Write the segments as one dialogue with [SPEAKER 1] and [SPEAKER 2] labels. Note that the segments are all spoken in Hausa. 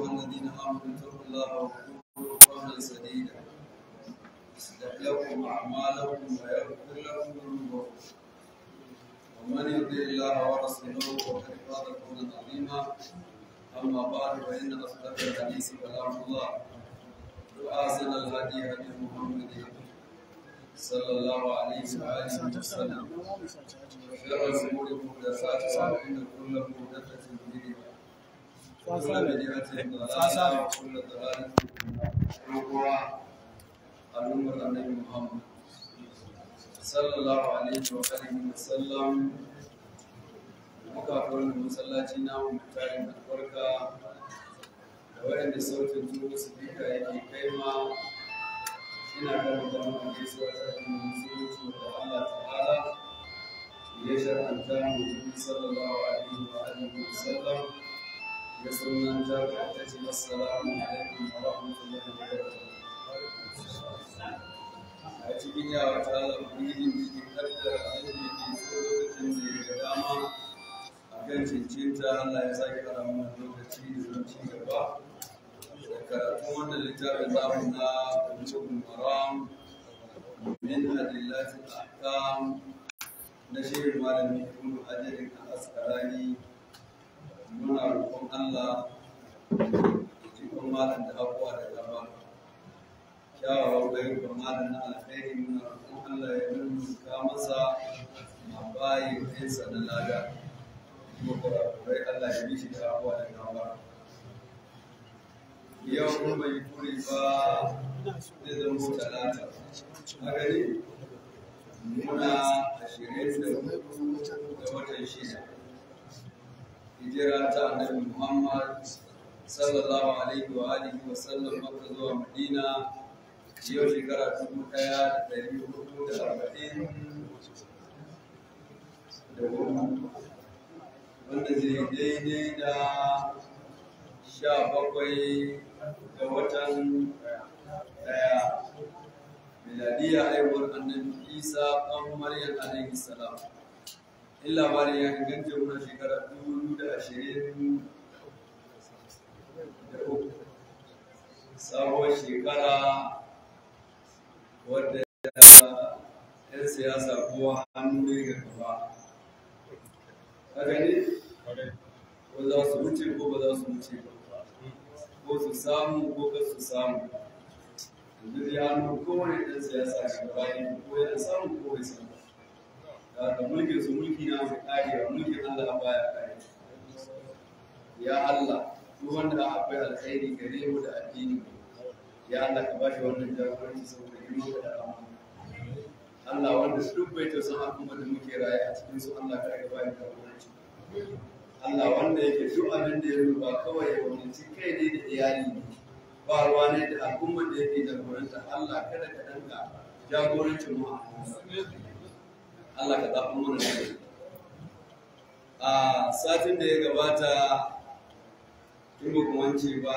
[SPEAKER 1] أيها الذين آمنوا اتقوا الله وقولوا قولا سديدا يصلح لكم أعمالكم ويغفر لكم ذنوبكم ومن يطع الله ورسوله فقد فاز فوزا عظيما. أما بعد، فإن أصدق الحديث كلام الله، وأحسن الهدي هدي محمد صلى الله عليه وآله وسلم، وشر الأمور محدثاتها، وإن كل محدثة بدعة، وكل بدعة ضلالة، وكل ضلالة في النار. الأمر النبي محمد صلى الله عليه وآله وسلم. Muka haɗu wannan masallaci namu mai tarin albarka da waɗanda sautin turo sifika yake kai ma, ina karanta muku gaisuwa ta addinin Musulunci da Allah Ta'ala ya shar'anta mu, sallallahu alaihi wa alihi wa sallam ya sunnanta ta ce: assalamu alaikum wa rahmatullahi wa barakatuh. A cikin yawa ta Allah, Ubangijin da ke kaddara abin da yake so lokacin da ya ga dama a kan cincinta, Allah ya sake ara mana lokaci da ci gaba da karatun wannan littafin namu na Bulughul Maram min Adillatil Ahkam na Shehin Malami Ibn Hajar Al-Asqalani. Muna roƙon Allah ya ji malam da abuwa da gaba kyawawan ayyukan malam na alkhairi. Muna roƙon Allah ya nuna masa a bayin ɗinsa na lada, kuma kurakurai Allah ya bi shi da abuwa da gaba. Yau kuma bai kure ba, zai zama Talata, haka ne? Muna 24 ga watan 6, hijira ta Annabi Muhammad sallallahu alaihi wa alihi wa sallam, Makka zuwa Madina, yau shekara 1444, wanda zai daidai da 17 ga watan 1, miladiya haihuwar Annabi Isa ɗan Maryam alaihi salam. In labarin ya inganta, muna shekara 2023, sabuwar shekara wadda 'yan siyasa kowa hannu ne ga gaba. Haka ne? Ko za su wuce ko ba za su wuce ba, ko su samu ko kar su samu, yanzu dai hannu kowane ɗan siyasa ga gaba ne, ko yana samu ko bai samu. Da haka mulkin su mulki na su karewa, mulkin Allah baya kare. Ya Allah, duk wanda akwai alkhairi gare mu da addini mu, ya Allah, ka bashi wannan jagoranci saboda girman ka da amana. Allah, wanda duk bai tausan al'umma da muke raye a cikin su, Allah, ka ga bayan jagoranci. Allah, wanda yake duk abin da ya ruba kawai ya wakilci kai ne da iyali ne, ba ruwa ne da al'ummar da yake jagoranta, Allah, kada ka danka jagorancin mu a hannunsa. Allah, ka zaɓi mana da. A satin da ya gabata, in ba ku wance ba,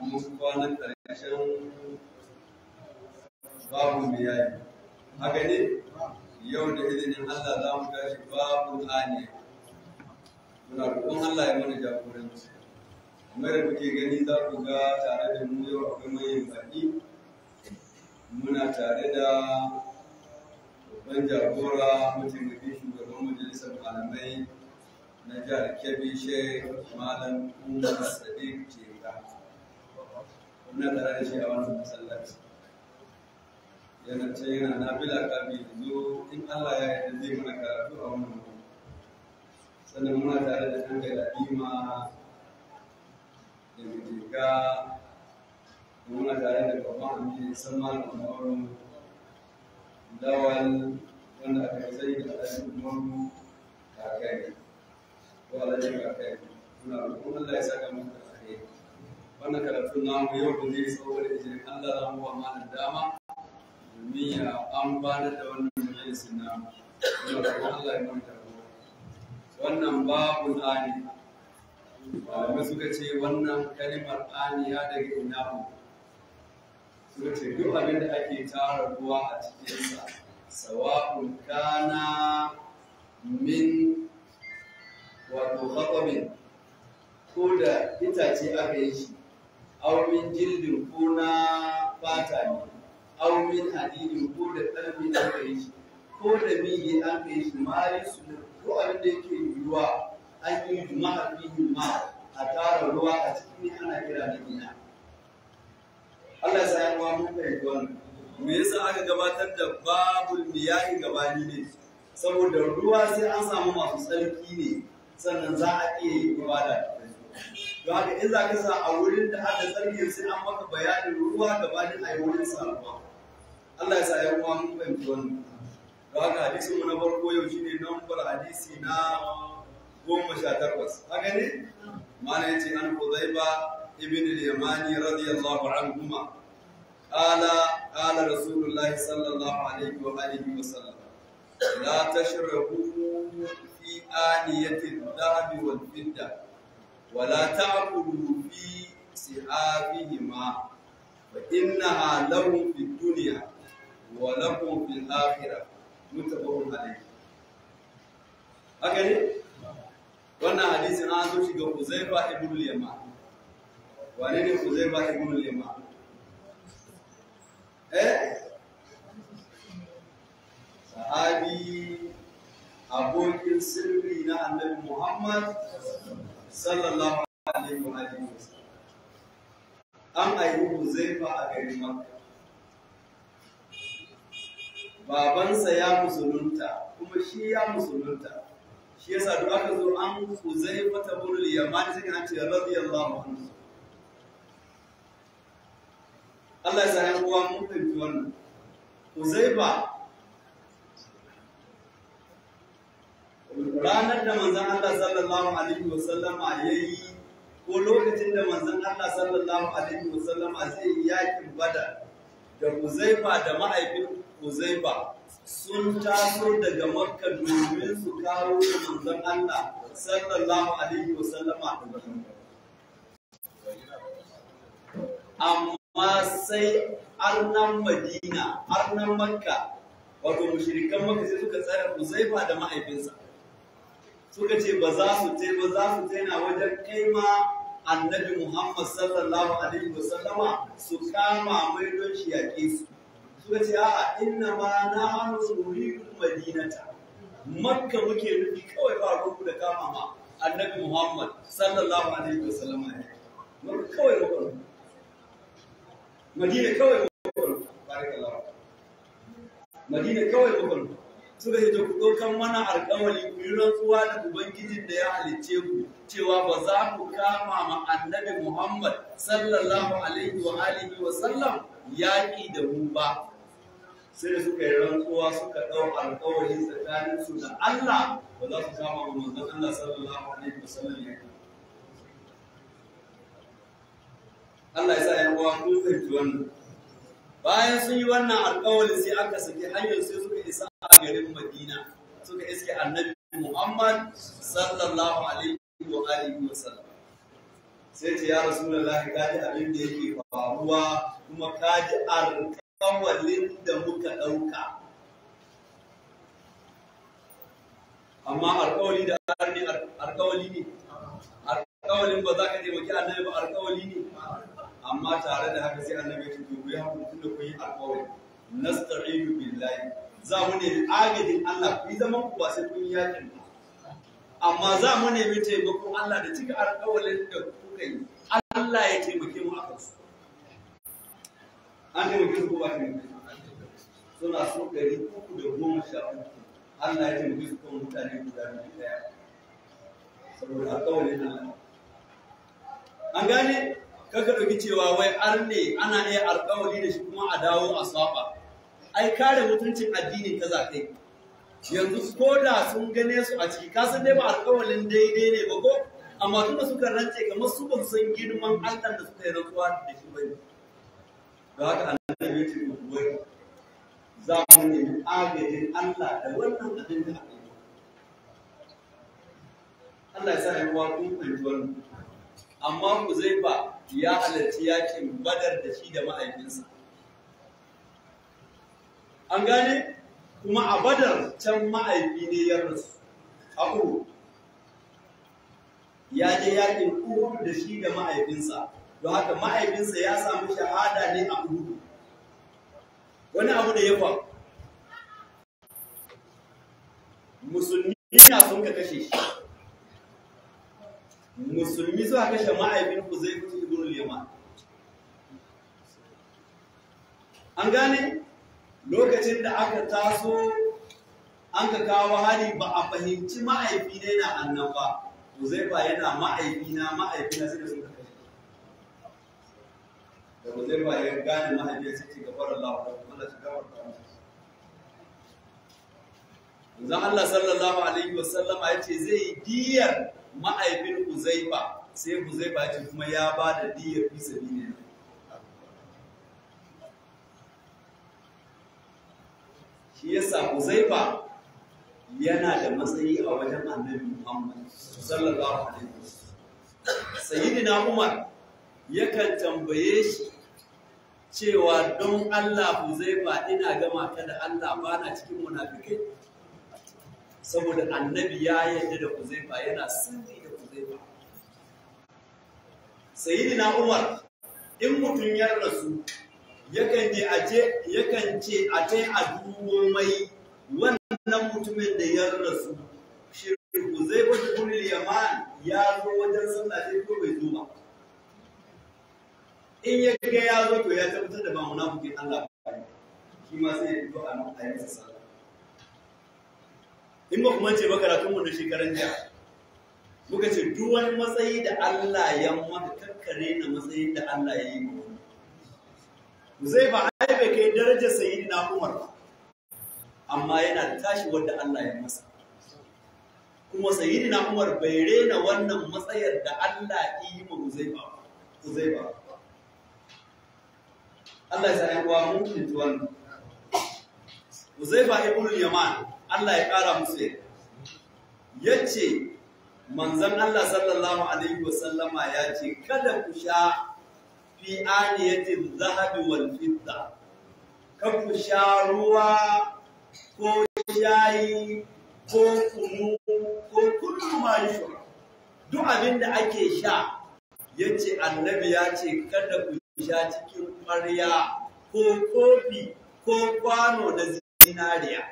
[SPEAKER 1] mun kwana ƙarshen babu mai. Haka ne? Yau da izinin Allah za mu tashi babu aniya. Muna roƙon Allah ya mana jagoranci. Kamar da kuke gani, za ku ga tare da mu yau akwai manyan baƙi. Muna tare da babban jagora, mataimakin shugaban Majalisar Malamai na Jihar Kebbi, Sheikh Malam Umar Sadiq Jega. Muna tare da shi a wannan masallaci, yana ce yana nafila kafin yanzu. In Allah ya yarda, zai mana karatu a wannan wuri. Sannan muna tare da ɗan Galadima daga Jega. Muna tare da babban amini san Malam Umaru Lawal, wanda aka fi sani da Alhaji Umaru Kakai ko Alhaji Kakai. Muna roƙon Allah ya saka muku da alheri. Wannan karatu namu yau ba zai tsawo da izinin Allah. Za mu ba malam dama domin ya amfanar da wannan majalisin namu. Muna roƙon Allah ya mana jagora. Wannan babun ani, malamai suka ce wannan kalimar aniya daga ina'u. Suka ce duk abin da ake tara ruwa a cikinsa, sawa'un kana min wato khatabin, ko da itace aka yi shi. Aw min jildin ko na fata ne, aw min hadidin ko da ƙarfi an kai shi, ko da mige an kai shi, mali su ko abin da yake yiwuwa an yi juma'a fihi ma a tara ruwa a cikin ana kira da ina. Allah ya sa yan uwa mun fahimci wannan. Me yasa aka gabatar da babul miyahi gabani ne? Saboda ruwa sai an samu masu tsarki ne sannan za a iya yi ibada. Don haka in za ka sa a wurin da aka tsarki sai an maka bayanin ruwa gabanin a yi wurin sa ruwa. Allah ya sa yan uwa mun fahimci wannan. Don haka hadisin mu na farko yau shine nambar hadisi na 18. Haka ne? Mana yace an Hudhaifa ibn al-Yamani radiyallahu anhuma qala qala Rasulullah sallallahu alaihi wa alihi wa sallam la tashrabu fi aniyati adh-dhahabi wal-fidda wa la ta'kulu fi si'abihima fa innaha lahum fid dunya wa lakum fil akhirah muttafaqun alayh. Haka ne? Wannan hadisin an zo shiga Huzaifa ibn al-Yaman. Wane ne Huzaifa ibn al-Yaman? Sahabi abokin sirri na Annabi Muhammad sallallahu alaihi wa alihi wasallam. An haifi Huzaifa a garin Makka. Babansa ya musulunta kuma shi ya musulunta. Shi yasa duk aka zo an Huzaifa ibn al-Yaman sai an ce radiyallahu anhu. Allah ya sa yan uwa mun fahimci wannan. Huzaifa ranar da manzon Allah sallallahu alaihi wasallama yayi ko lokacin da manzon Allah sallallahu alaihi wasallama zai yi yakin Badar da Huzaifa da mahaifin Huzaifa sun taso daga Makka domin su kawo manzon Allah sallallahu alaihi wasallama. Amma sai arnan Madina, arnan Makka, wato mushrikan Makka sai suka tsare Huzaifa da mahaifinsa. Suka ce ba za su tai ba za su tai na wajen kai ma Annabi Muhammad sallallahu alaihi wasallama su kama mai don shi yaƙe su. Suka ce a'a inna ma nahnu nuridu madinata. Makka muke nufi kawai ba ruku da kama ma Annabi Muhammad sallallahu alaihi wasallama ne. Makka kawai muka nufi. Madina kawai muka nufi. Barakallahu. Madina kawai muka nufi. Suka ce ku ɗaukan mana alƙawari ku yi rantsuwa da Ubangijin da ya halicce ku cewa ba za ku kama ma Annabi Muhammad sallallahu alaihi wa alihi wa sallam yaƙi da mu ba. Sai da suka yi rantsuwa suka ɗau alƙawari tsakaninsu da Allah ba za su kama ma manzon Allah sallallahu alaihi wa sallam yaƙi. Allah ya sa ‘yan uwa kun fahimci wannan. Bayan sun yi wannan alƙawarin sai aka saki hanyar sai suka isa a garin Madina suka iske Annabi Muhammad sallallahu alaihi wa alihi wa sallam. Sai ce ya Rasulullahi ka ji abin da yake faruwa kuma ka ji alƙawalin da muka ɗauka. Amma alƙawali da arni alƙawali ne. Alƙawalin ba za ka taimaki Annabi ba alƙawali ne. Amma tare da haka sai Annabi ya ce ku yi hakuri tunda kun yi alƙawari. Nasta'inu billahi. Za mu nemi agajin Allah ku yi zaman ku ba sai kun yi yakin ba. Amma za mu nemi taimakon Allah da cika alƙawalin da kuka yi. Allah ya taimake mu a kansu. An taimake su ko ba taimake su? Suna so 313. Allah ya taimake su kan mutane guda 1000. Saboda alƙawalin Allah. An gane? Kaka ɗauki cewa wai arne ana iya alƙawali da shi kuma a dawo a saba. Ai kare mutuncin addinin ka za kai. Yanzu ko da sun gane su a ciki, ka san dai ba alƙawalin daidai ne ba ko? Amma tunda suka rance kamar su ba su san girman Allah da suka yi rantsuwa da shi bane. Da haka Annabi ya ce ku bari. Za mu nemi agajin Allah da wannan abin da aka yi. Allah ya sa ƴan uwa kun fahimci wannan. Amma Huzaifa ya halarci yakin Badar da shi da mahaifinsa. An gane? Kuma a Badar can mahaifi ne ya rasu. A Uhud. Ya je yakin Uhud da shi da mahaifinsa. Don haka mahaifinsa ya samu shahada ne a Uhud. Wani abu da ya faru, musulmi na sun ka kashe shi. Musulmi suka kashe mahaifin Huzaifa ibn al-Yaman. An gane lokacin da aka taso an ka kawo hari, ba a fahimci mahaifi ne na annan ba. Huzaifa yana "Ma'aifina, ma'aifina", sai da suka kashe. Da Huzaifa ya gane mahaifi sai ce, "Gafara Allah, Allah shi gafarta masa." Manzon Allah sallallahu alaihi wasallam ya ce zai yi diyar ma'aifin Huzaifa, sai Huzaifa ya ce kuma ya ba da diyar fi sabilillah. Shi yasa Huzaifa yana da matsayi a wajen Annabi Muhammad sallallahu alaihi wasallam. Sayyidina Umar yakan tambaye shi cewa, "Don Allah Huzaifa, ina gama ka da Allah, bana cikin munafikai?" Saboda Annabi ya yarda da Huzaifa, yana sirri da Huzaifa. Sayyidina Umar in mutum ya rasu yakan je a ce, yakan ce a tai a dubo mai wannan mutumin da ya rasu, shi Huzaifa ibn Yaman ya zo wajen sallah sai ko bai zo ba. In ya ga ya zo, to ya tabbatar da ba munafikin Allah ba, shi ma sai ya fito a nan a yi masa sallah. In ba kuma ce ba, karatun mu na shekaran jiya muka ce duk wani matsayi da Allah ya maka, kakkare na matsayin da Allah ya yi maka. Zai ba ai bai kai darajar Sayyidina Umar ba, amma yana da tashi wanda Allah ya masa. Kuma Sayyidina Umar bai rena wannan matsayar da Allah ya yi ma Huzaifa ba. Huzaifa, Allah ya sa ƴan uwa mun fahimci wannan. Huzaifa ibn al-Yaman, Allah ya kara musu yadda, yace manzon Allah sallallahu alaihi wasallama ya ce kada ku sha fi aniyati zahabi wal fidda, kan ku sha ruwa ko shayi ko kunu ko kullu ma yushra, duk abin da ake sha. Yace Annabi ya ce kada ku sha cikin ƙwarya ko kofi ko kwano na zinariya.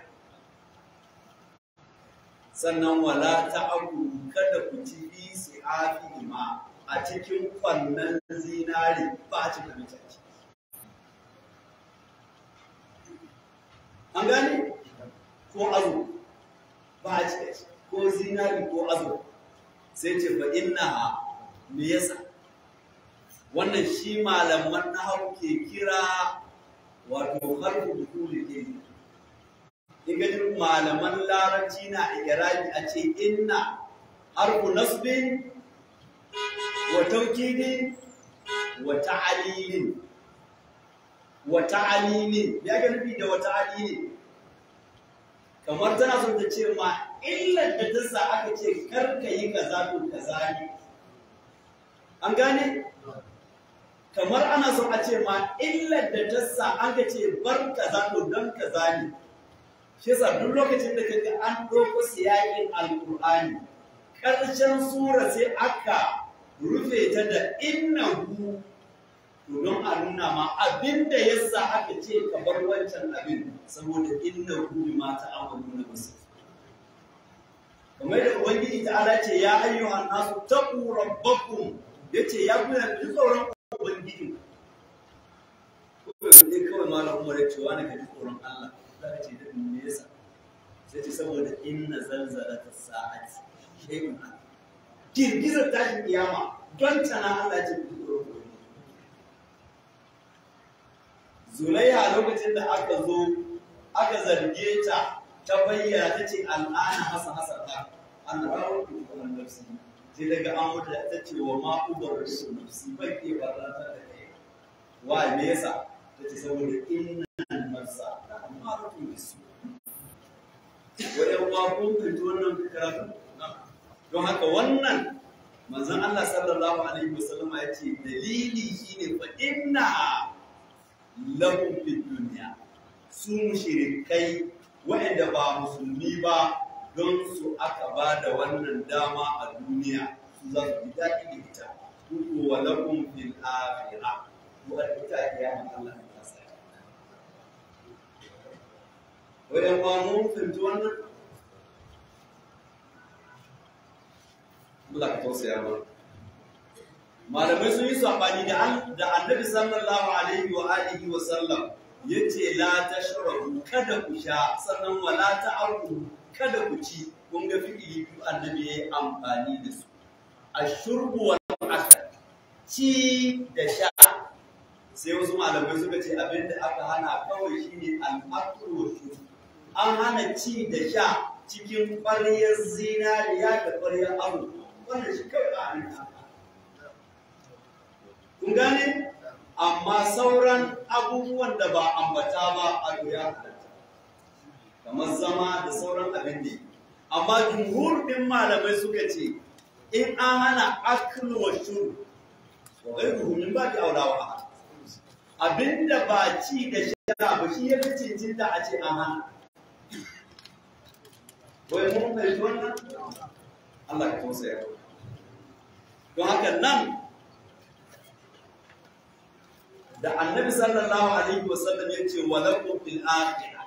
[SPEAKER 1] Sannan wala ta'kulu, kada ku ci fi si'afi ma, a cikin kwannan zinari ba a cin abinci a ciki. An gane? Ko azo ba a ci a ciki, ko zinari ko azo. Sai ce fa inna, me yasa? Wannan shi malaman nahawu ke kira wato harfu dukuli ke. In ga malaman Larabci na i'rabi a ce inna harfu nasbin wa tawkidin wa ta'lilin. Wa ta'lilin, me ake nufi da wa ta'lilin? Kamar tana son ta ce ma illar da ta sa aka ce kar ka yi kaza, to kaza ne. An gane? Kamar ana son a ce ma illar da ta sa aka ce bar kaza, to don kaza ne. Shi yasa duk lokacin da kaga an ɗauko siyaƙin Alƙur'ani, ƙarshen sura sai aka rufe ta da innahu, to don a nuna ma abinda yasa aka ce ka bar wancan abin, saboda innahu bima ta'maluna basir. Kamar da Ubangiji ta'ala ce, "Ya ayyuhan nasu taqu rabbakum", yace ya kuna ji tsoron Ubangiji. Ko sai kawai Malam Umar ya ce, "Wani, ka ji tsoron Allah." Za ka ce da me yasa? Sai ce saboda inna zalzalata sa'ati shay'un azim, girgizar tashin kiyama, don tana Allah ce ku ji tsoron Ubangiji. Zulaiha, lokacin da aka zo aka zarge ta, ta bayyana, ta ce, "Al'ana hasa hasa ta an rawar ku nafsi." Sai daga an mutu ta ce, "Wa ma ubar su nafsi, ban ke barrantar da kai." Wa me yasa? Ta ce saboda inna nafsa la amaratu bisu. Wa yan uwa, kun fahimci wannan karatu? Don haka wannan manzon Allah sallallahu alaihi wasallam ya ce dalili shine fa inna lahum fid dunya. Su mushrikai waɗanda ba musulmi ba, don su aka ba da wannan dama a duniya, su za su ji daɗi da ita. Ku wa lakum fil akhirah. Ku ita kiyama Allah ya sa. Wayan ma mun fahimci wannan? Allah ka tausaya mana. Malamai sun yi sabani da Annabi sallallahu alaihi wa alihi wa sallam yace la tashrabu, kada ku sha, sannan wala ta'kulu, kada ku ci. Kun ga fi'ili biyu Annabi yayi amfani da su. Ashurbu wal akal, ci da sha. Sai wasu malamai suka ce abinda aka hana kawai shine al-aklu wa shurb. An hana ci da sha cikin ƙwaryar zinariya da ƙwaryar azurfa. Wannan shi kawai a hannun. Kun gane? Amma sauran abubuwan da ba ambata ba a ya halatta, kamar zama da sauran abin da. Amma jumhur ɗin malamai suka ce in an hana aklu wa shurb wa ghayruhu min babi aula wa ahad. Abinda ba ci da sha ba shi ya fi cincinta a ce an hana. Wai mun fahimci wannan? Allah ka tausaya. Don haka nan da Annabi sallallahu alaihi wasallam ya ce wa lakum fil akhirah,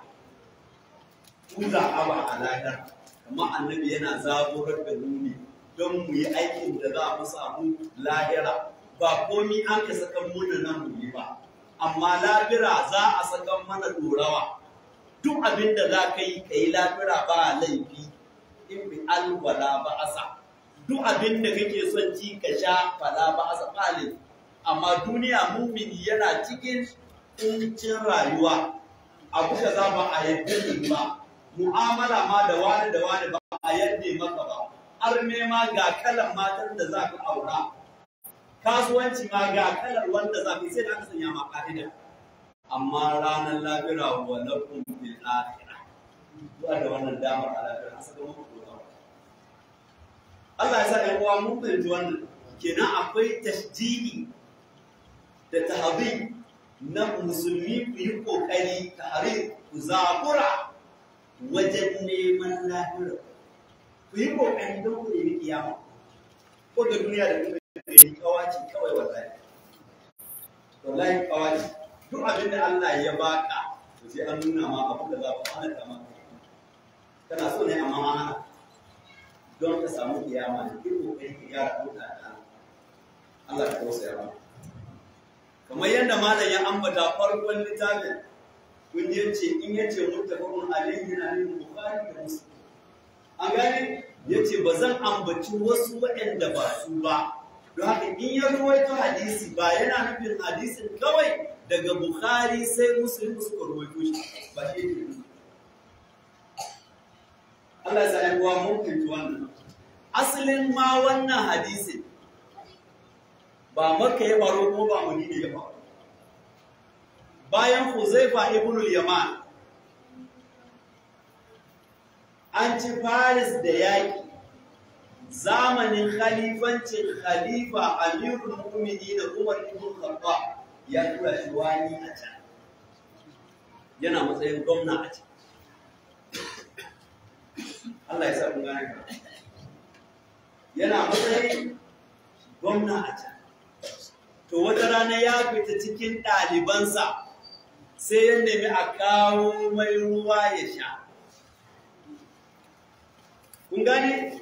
[SPEAKER 1] ku za a ba a lahira. Amma Annabi yana zaburar da mu ne don mu yi aikin da za mu samu lahira. Ba komi an ka saka muna nan mu yi ba, amma lahira za a saka mana dorawa. Duk abin da za ka yi, ka yi lahira ba laifi, in bi alwala ba asa. Duk abin da kake son ci ka sha fala ba asa, ba laifi. Amma duniya mumini yana cikin kuncin rayuwa. Abu kaza ba a yadda ne ba, mu'amala ma da wani da wani ba a yadda maka ba, arme ma ga kalan matan da za ka aura, kasuwanci ma ga kalar wanda za ka yi, sai da aka sanya ma ka'ida. Amma ranar lahira wa lakum fil akhirah, zuwa da wannan damar a lahira an saka muku doka. Allah ya sa ƴan uwa mun fahimci wannan. Kenan akwai tashdidi da tahdi na musulmi, ku yi kokari tare ku zabura wajen neman lahira. Ku yi kokari don ku nemi kiyama. Ko da duniya da kuma gani kawaci kawai, wallahi. Wallahi kawaci. Duk abin da Allah ya baka, to sai an nuna ma abu da za ka hana ta maka. Kana so ne amma ma hana. Don ka samu kiyama ne, yi kokari ka gyara hulɗa da Allah. Allah ka tausaya mana. Kamar yadda malam ya ambata farkon littafin, kun je ce in yace muttafaqun alayhi yana nufin Bukhari da Muslim. An gane? Yace ba zan ambaci wasu waɗanda ba su ba. Don haka in ya ruwaito hadisi ba yana nufin hadisin kawai daga Bukhari sai Muslim suka ruwaito shi ba, shi yake nufi. Allah ya sa ƴan uwa mun fahimci wannan. Asalin ma wannan hadisin ba Makka ya faru ko ba Madina ya faru. Bayan Huzaifa ibn al-Yaman an ci Faris da yaƙi, zamanin khalifancin Khalifa Amirul Mu'minin Umar ibn Khattab ya tura shi wani a can. Yana matsayin gwamna a can. Allah ya sa kun gane ka. Yana matsayin gwamna a can. To wata rana ya fita cikin ɗalibansa sai ya nemi a kawo mai ruwa ya sha. Kun gane?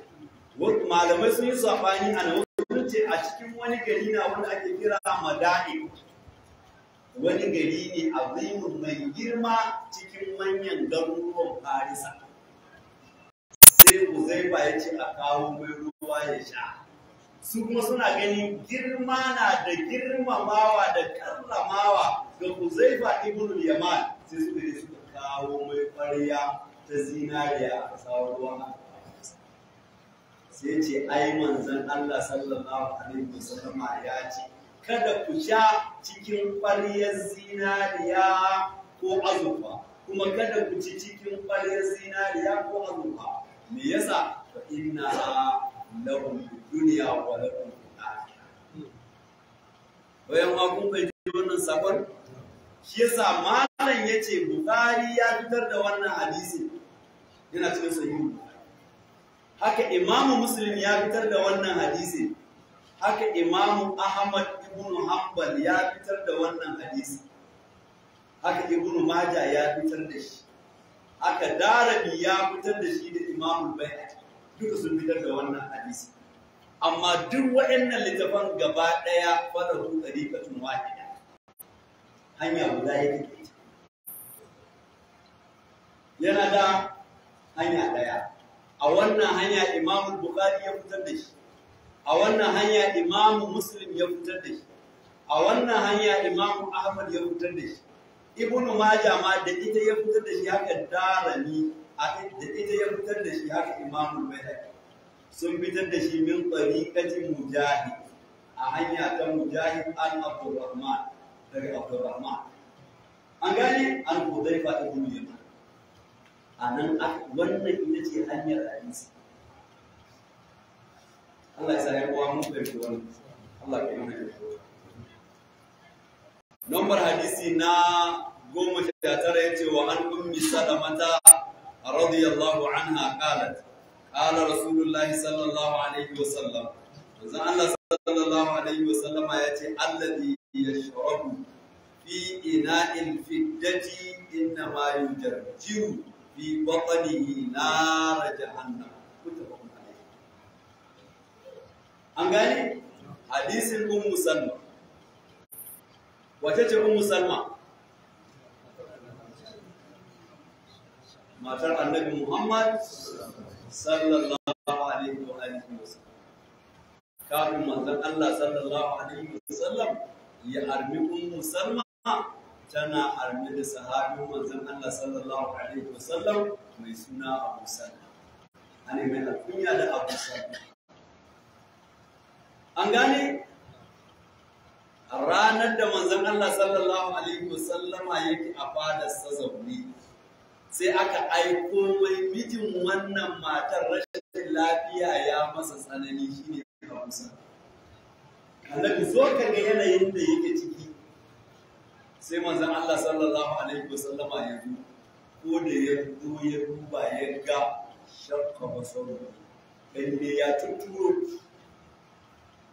[SPEAKER 1] Malamai sun yi saɓani a nan, sun ce a cikin wani gari na wanda ake kira Madain. Wani gari ne azimun mai girma cikin manyan garuruwan Farisa. Sai Huzaifa ya ce a kawo mai ruwa ya sha. Su kuma suna ganin girma na da girmamawa da karramawa ga Huzaifa ibn Yaman, sai suka je suka kawo mai ƙwarya ta zinariya aka sawo ruwa. Sai ce ai manzon Allah sallallahu alaihi wasallam ya ce kada ku sha cikin ƙwaryar zinariya ko azurfa, kuma kada ku ci cikin ƙwaryar zinariya ko azurfa. Me yasa? Fa inna lahum fid dunya wa lakum fil akhirah. Bayan ma kun fahimci wannan sakon, shi yasa malam yace Bukhari ya fitar da wannan hadisi, yana cikin sahihu. Haka Imamu Muslim ya fitar da wannan hadisi. Haka Imamu Ahmad ibn Hanbal ya fitar da wannan hadisi. Haka Ibn Majah ya fitar da shi. Haka Darimi ya fitar da shi da Imamu Baihaqi. Duka sun fitar da wannan hadisi. Amma duk waɗannan littafan gaba ɗaya falahu tariqatun wahida. Hanya guda yake da ita. Yana da hanya ɗaya. A wannan hanya Imamu Bukhari ya fitar da shi. A wannan hanya Imamu Muslim ya fitar da shi. A wannan hanya Imamu Ahmad ya fitar da shi. Ibn Majah ma da ita ya fitar da shi, haka Darimi da ita ya fitar da shi, haka Imamu Baihaqi. Sun fitar da shi min tariqati Mujahid, a hanya ta Mujahid an Abdurrahman, daga Abdurrahman. An gane an Hudhaifa ibn Yaman. A nan wannan ita ce hanyar hadisi. Allah ya sa ya uwa mun fahimci wannan. Allah ya yi mana. Nambar hadisi na 19 yace wa an Ummi Salamata radiyallahu anha qalat qala Rasulullahi sallallahu alaihi wasallam. Manzon Allah sallallahu alaihi wasallama yace alladhi yashrabu fi ina'il fiddati innama yujarjiru fi batnihi nar jahannam. Muttafaqun alayhi. An gane hadisin Ummu Salma. Wace ce Ummu Salma? Matar Annabi Muhammad sallallahu alaihi wa alihi wasallam. Kafin manzon Allah sallallahu alaihi wasallam ya armi Ummu Salma, tana armi da sahabin manzon Allah sallallahu alaihi wasallam mai suna Abu Salma. Ana mai alkunya da Abu Salma. An gane? Ranar da manzon Allah sallallahu alaihi wasallama yake a fadarsa zaune, sai aka aiko mai mijin wannan matar rashin lafiya ya masa tsanani, shine Abu Salma. Annabi zo ka ga yanayin da yake ciki. Sai manzon Allah sallallahu alaihi wasallama ya zo, ko da ya zo ya duba ya ga shakka basaru, ganye ya tuturo.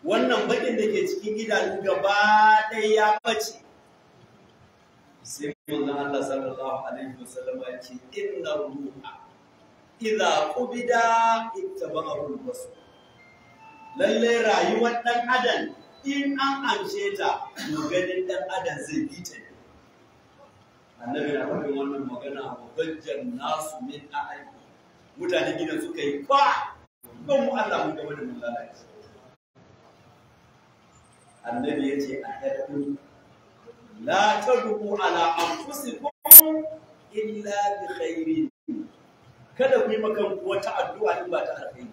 [SPEAKER 1] Wannan bakin da ke cikin idanu gaba ɗaya ya bace. Sai manzon Allah sallallahu alaihi wasallama ya ce inna ruha idza qubida ittaba'ahu al-basar. Lalle rayuwar ɗan adam in an amshe ta, to ganin ɗan adam zai bi ta. Annabi na faɗin wannan magana wa bajjan nasu min ahli. Mutane gidan suka yi kwa don mu Allah mun gaba da mun lalace. Annabi ya ce a haɗin la tad'u ala anfusikum illa bi khairin. Kada ku yi makan wata addu'a in ba ta alkhairi.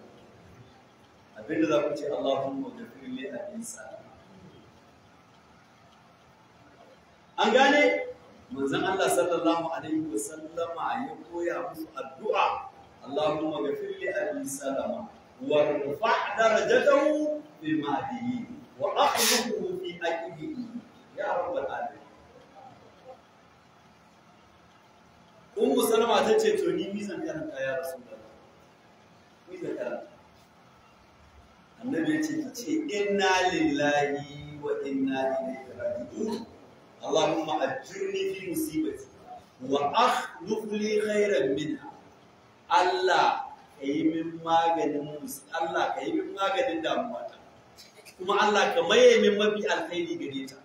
[SPEAKER 1] Abinda za ku ce Allahumma ghfir li abi Salama. An gane? Manzon Allah sallallahu alaihi wasallama ya koya musu addu'a Allahumma ghfir li abi Salama warfa' darajatahu fil mahdiyyin wa akhluquhu fi aqibihi ya rabbal alamin. Ummu Salama ta ce to ni mizan karanta ya Rasulullah. Mizan karanta. Annabi ya ce ki ce inna lillahi wa inna ilaihi raji'un. Allahumma ajirni fi musibati wa akhlif li khairan minha. Allah kayi min maganin Allah kayi min maganin damuwata. Kuma Allah ka maye min mafi alkhairi gare ta.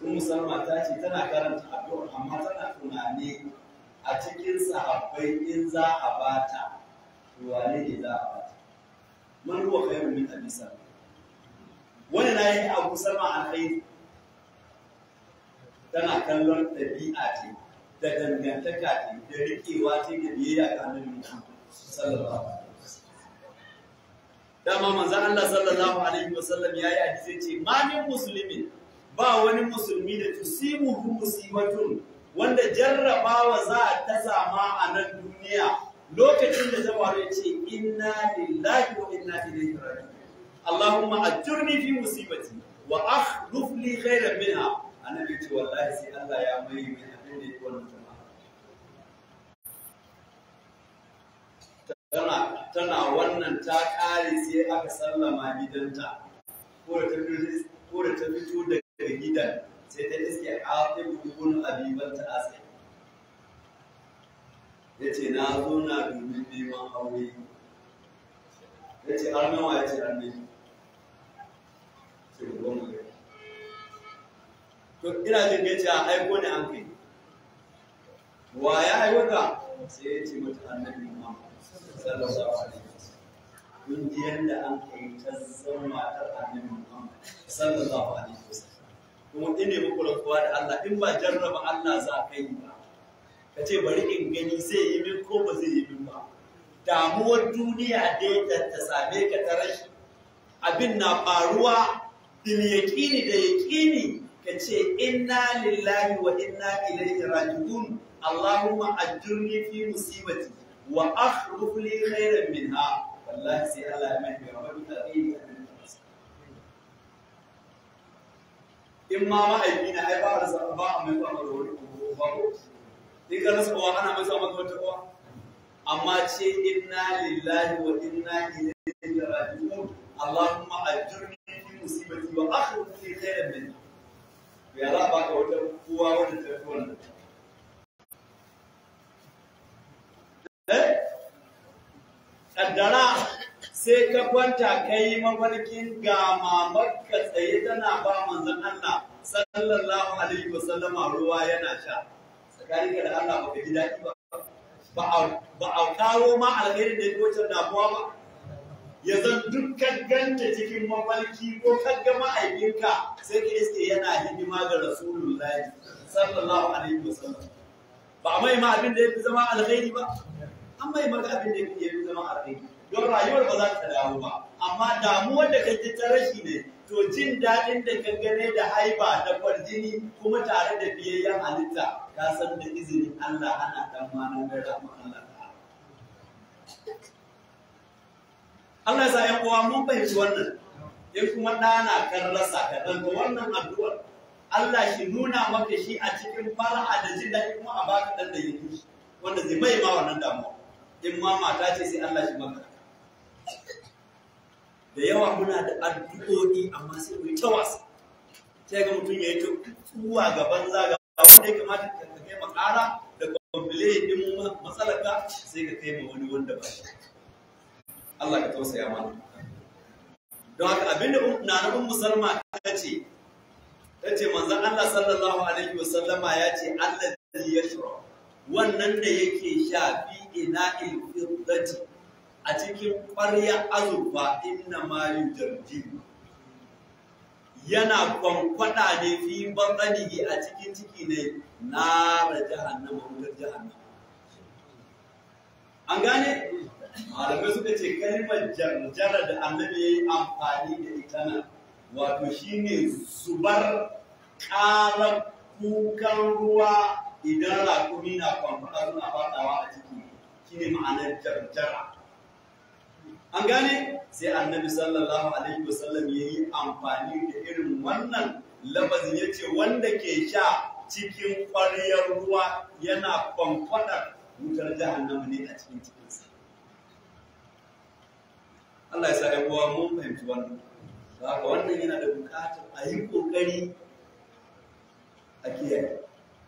[SPEAKER 1] Ummu Salma ta ce tana karanta addu'a amma tana tunani a cikin sahabbai in za a bata, wane ne za a bata? Man huwa khairun min Abi Salma. Wani na yi Abu Salma alkhairi. Tana kallon ɗabi'a ce, da dangantaka ce, da riƙewa ce, da biyayya ga Annabi Muhammad sallallahu alaihi wasallam. Dama manzon Allah sallallahu alaihi wasallam yayi hadisi ce ma min muslimin, ba wani musulmi da tusibuhu musibatun, wanda jarrabawa za ta sama a nan duniya lokacin da ta faru ya ce inna lillahi wa inna ilaihi raji'un. Allahumma ajurni fi musibati wa akhlif li khairan minha. Annabi ce wallahi sai Allah ya mai min abin da yake wannan jama'a. Tana wannan ta ƙare sai aka sallama gidanta. Ko da ta fito daga gidan sai ta iske Hatib ibn Abi Balta'a sai. Ya ce na zo na domin neman aure. Ya ce har nawa? Ya ce har ne. Sai ku goma gari. To ina jin ya ce a aiko ne an kai. Wa ya aiko ka? Sai ya ce mata Annabi Muhammad sallallahu alaihi wasallam. Kun ji yadda an kai ta zama matar Annabi Muhammad sallallahu alaihi wasallam. Kuma ina muku rantsuwa da Allah, in ba jarraba Allah za ka yi ba, ka ce bari in gani zai yi min ko ba zai yi min ba. Damuwar duniya dai ta same ka ta rashi. Abin na faruwa bil yaqini da yaqini, ka ce inna lillahi wa inna ilaihi raji'un, Allahumma ajurni fi musibati wa akhlif li khairan minha. Wallahi sai Allah ya mai mafi alheri a cikin. In ma ma'aiki na ai ba a rasa, ba a mai zuwa maka wani uba ko in ka rasa uwa ana mai zuwa maka wata uwa. Amma ce inna lillahi wa inna ilaihi raji'un, Allahumma ajurni fi musibati wa akhlif li khairan minha, ya za a baka wata uwa wadda ta fi wannan? Eh, kaddara sai ka kwanta ka yi mafarkin ga mamarka tsaye tana ba manzon Allah sallallahu alaihi wasallama ruwa yana sha. Tsakaninka da Allah, baka ji daɗi ba? Ba a kawo ma alkhairin da ya wancan damuwa ba? Ya zan dukkan ganta cikin mafarki ko kaga ma'aikinka, sai ka iske yana hidima ga Rasulullahi sallallahu alaihi wasallam. Ba mai ma abin da ya fi zama alkhairi ba? An mai maka abin da ya fi zama alkhairi, don rayuwar ba za ta dawo ba, amma damuwar da ka ji ta rashi ne, to jin daɗin da ka gane da haiba da kwarjini kuma tare da biyayyen halitta, ka san da izinin Allah ana dan manan da rahman Allah ta'ala. Allah ya sa ƴan uwa mun fahimci wannan. In kuma ɗana kan rasa, ka ɗanka wannan addu'ar, Allah shi nuna maka shi a cikin fara'a da jin daɗi, kuma a baka ɗan da yake shi wanda zai mai ma wannan damuwa. In ma mata ce, sai Allah shi maka. Da yawa muna da addu'o'i, amma sai mu yi ta wasa, sai ga mutum ya yi ta tsuwa gaban zaga wanda ya kamata ka kai makara da complain din matsalarka, sai ka kai ma wani wanda ba shi. Allah ka tausaya mana. Don haka abinda Nana Ummu Salma ta ce, ta ce manzon Allah sallallahu alaihi wasallama ya ce allazi yashrab, wannan da yake sha, fi ina'il fiddati, a cikin ƙwarya azurfa, inna ma yujarjiru, yana kwankwada ne, fi batsanihi, a cikin ciki ne, nara jahannama, wutar jahannama. An gane? Malamai suka ce kalmar jarjara da Annabi ya yi amfani da ita nan, wato shine zubar ƙarar kukan ruwa idan raƙumi na kwankwada suna faɗawa a ciki, shine ma'anar jarjara. An gane? Sai Annabi sallallahu alaihi wasallam ya yi amfani da irin wannan lafazin, ya ce wanda ke sha cikin ƙwaryar ruwa yana kwankwadar wutar jahannama ne a cikin cikinsa. Allah ya sa ‘yan uwa mun fahimci wannan. Haka wannan yana da buƙatar a yi ƙoƙari a kiyaye.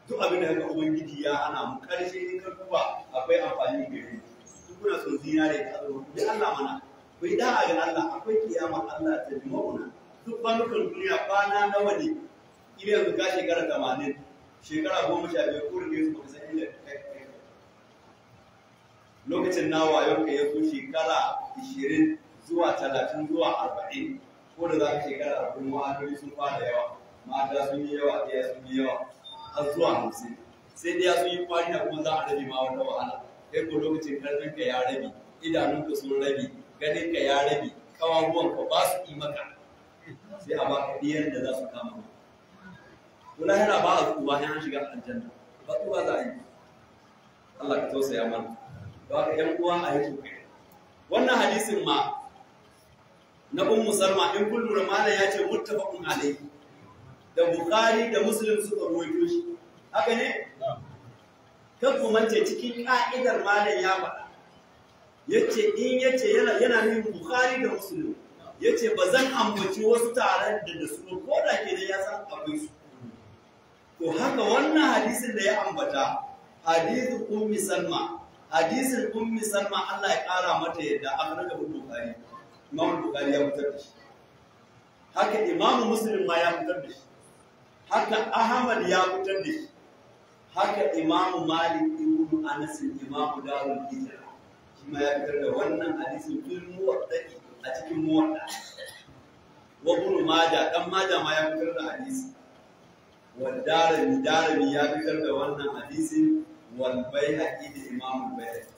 [SPEAKER 1] Duk abin da haka Ubangiji ya hana mu, ƙarshe in ka duba akwai amfani gare mu. Duk kuna son zinare da azurfa, ku bi Allah mana. Ku yi da'a ga Allah, akwai kiyama, Allah ta jima'una. Duk kwanukan duniya kwana nawa ne? Ila yanzu ka shekara 80, shekara 15 ko rike su baka san inda kai. Lokacin na wayon ka ya zo shekara 20 zuwa 30 zuwa 40, ko da za ka shekara 40, wa'adodi sun fara yawa, mata sun yi yawa, ɗaya sun yi yawa, har zuwa 50. Sai ɗaya sun yi kwari na kuma za a rabe ma wata wahala. Kai ko lokacin karfin ka ya rabe, idanunka sun rabe, ganin ka ya rabe, kawaruwanka ba su yi maka. Sai a baka ɗiyan da za su kama maka. To lahira ba a tsuba, in an shiga aljanna ba tsuba za a yi. Allah ka tausaya mana. Don haka ƴan uwa a yi kokari. Wannan hadisin ma na Ummu Salma, in kun lura, malam ya ce muttafaqun alayhi, da Bukhari da Muslim suka ruwaito shi. Haka ne? Kan ku mance, cikin ka'idar malam ya faɗa, Yace in yace yana nufin Bukhari da Muslim. Yace ba zan ambaci wasu tare da su ko da kenan ya san akwai su. To haka wannan hadisin da ya ambata, hadisin Ummi Salma, hadisin Ummi Salma Allah ya kara mata yadda aka raga Bukhari. Imam Bukhari ya fitar da shi. Haka Imam Muslim ma ya fitar da shi. Haka Ahmad ya fitar da shi. Haka Imam Malik ibn Anas, Imam Darul Hijra, shi ma ya fitar da wannan hadisin fil Muwatta, a cikin Muwatta. Wa Ibn Majah, dan Majah ma ya fitar da hadisi. Wa Darimi, Darimi ya fitar da wannan hadisin, wal Baihaqi da Imam Baihaqi.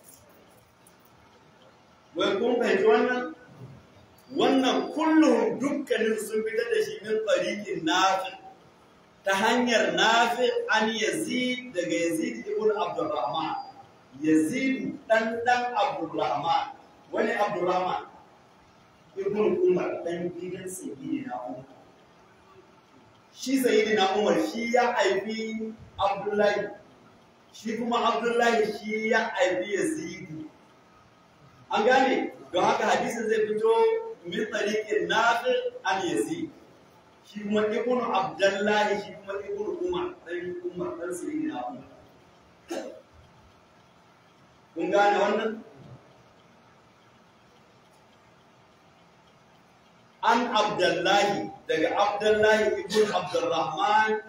[SPEAKER 1] Wai kun fahimci wannan? Wannan kullum dukkanin sun fitar da shi min tariqin Nafi, ta hanyar Nafi an Yazid, daga Yazid ibn Abdurrahman. Yazid dan Abdurrahman. Wani Abdurrahman ibn Umar, dan gidan Sayyidina Umar. Shi Sayyidina Umar shi ya haifi Abdullahi, shi kuma Abdullahi shi ya haifi Yazid. An gane? Don haka hadisin zai fito min tariqin Nafi an Yazid. Shi kuma ibn Abdullahi, shi kuma ibn Umar, dan Umar, dan Sayyidina Umar. Kun gane wannan? An Abdullahi, daga Abdullahi ibn Abdurrahman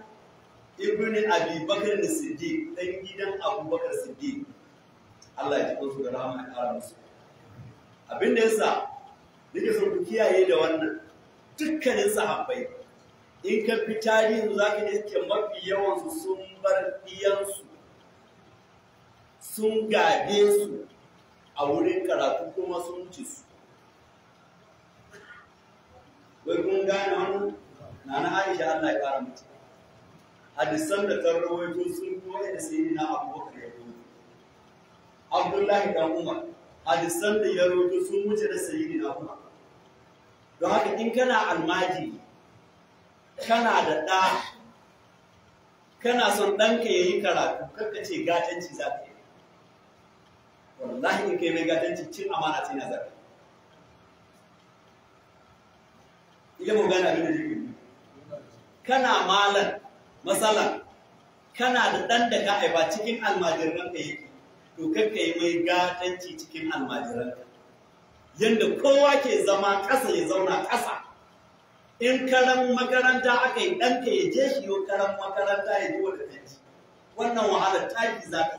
[SPEAKER 1] ibn Abi Bakr Siddiq, dan gidan Abubakar Siddiq. Allah ya ji su da rahama ya ƙara musu. Abin da yasa nake so ku kiyaye da wannan, dukkanin sahabbai in ka fi tarihin za ka iske mafi yawansu sun bar ɗiyansu, sun gade su a wurin karatu kuma sun ci su. Wai kun gane wannan? Nana Aisha Allah ya kara mata. Hadisan da ta rawaito sun fi wa'anda Sayyidina Abubakar ya rawaito. Abdullahi dan Umar, hadisan da ya rawaito sun wuce da Sayyidina Umar. Don haka in kana almajiri, kana da ɗa, kana son ɗanka ya yi karatu, karka ce gatanci za ka yi. Wallahi in kai mai gatanci, cin amana ce na za ka yi. Ila mu gane abin da jirgin. Kana malam, masalan, kana da ɗan da ka haifa cikin almajiranka yake, to karka yi mai gatanci cikin almajiranka. Yanda kowa ke zama ƙasa ya zauna ƙasa. In karan makaranta aka yi, ɗanka ya je shi yau karan makaranta ya ji wata tanci. Wannan wahalar taki za ka.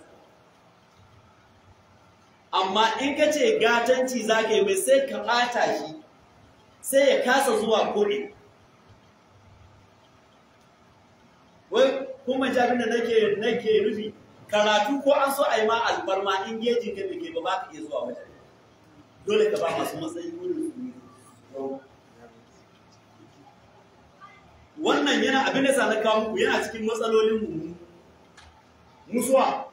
[SPEAKER 1] Amma in ka ce gatanci za ka yi mai, sai ka ɓata shi, sai ya kasa zuwa ko'ina. Wai kuma abin da nake nufi, karatu ko an so a yi ma alfarma, in gejin ka bai kai ba, ba ka iya zuwa wajen. Dole ka ba masu matsayi wurin su. Wannan yana abin da sa na kawo muku yana cikin matsalolin mu. Musuwa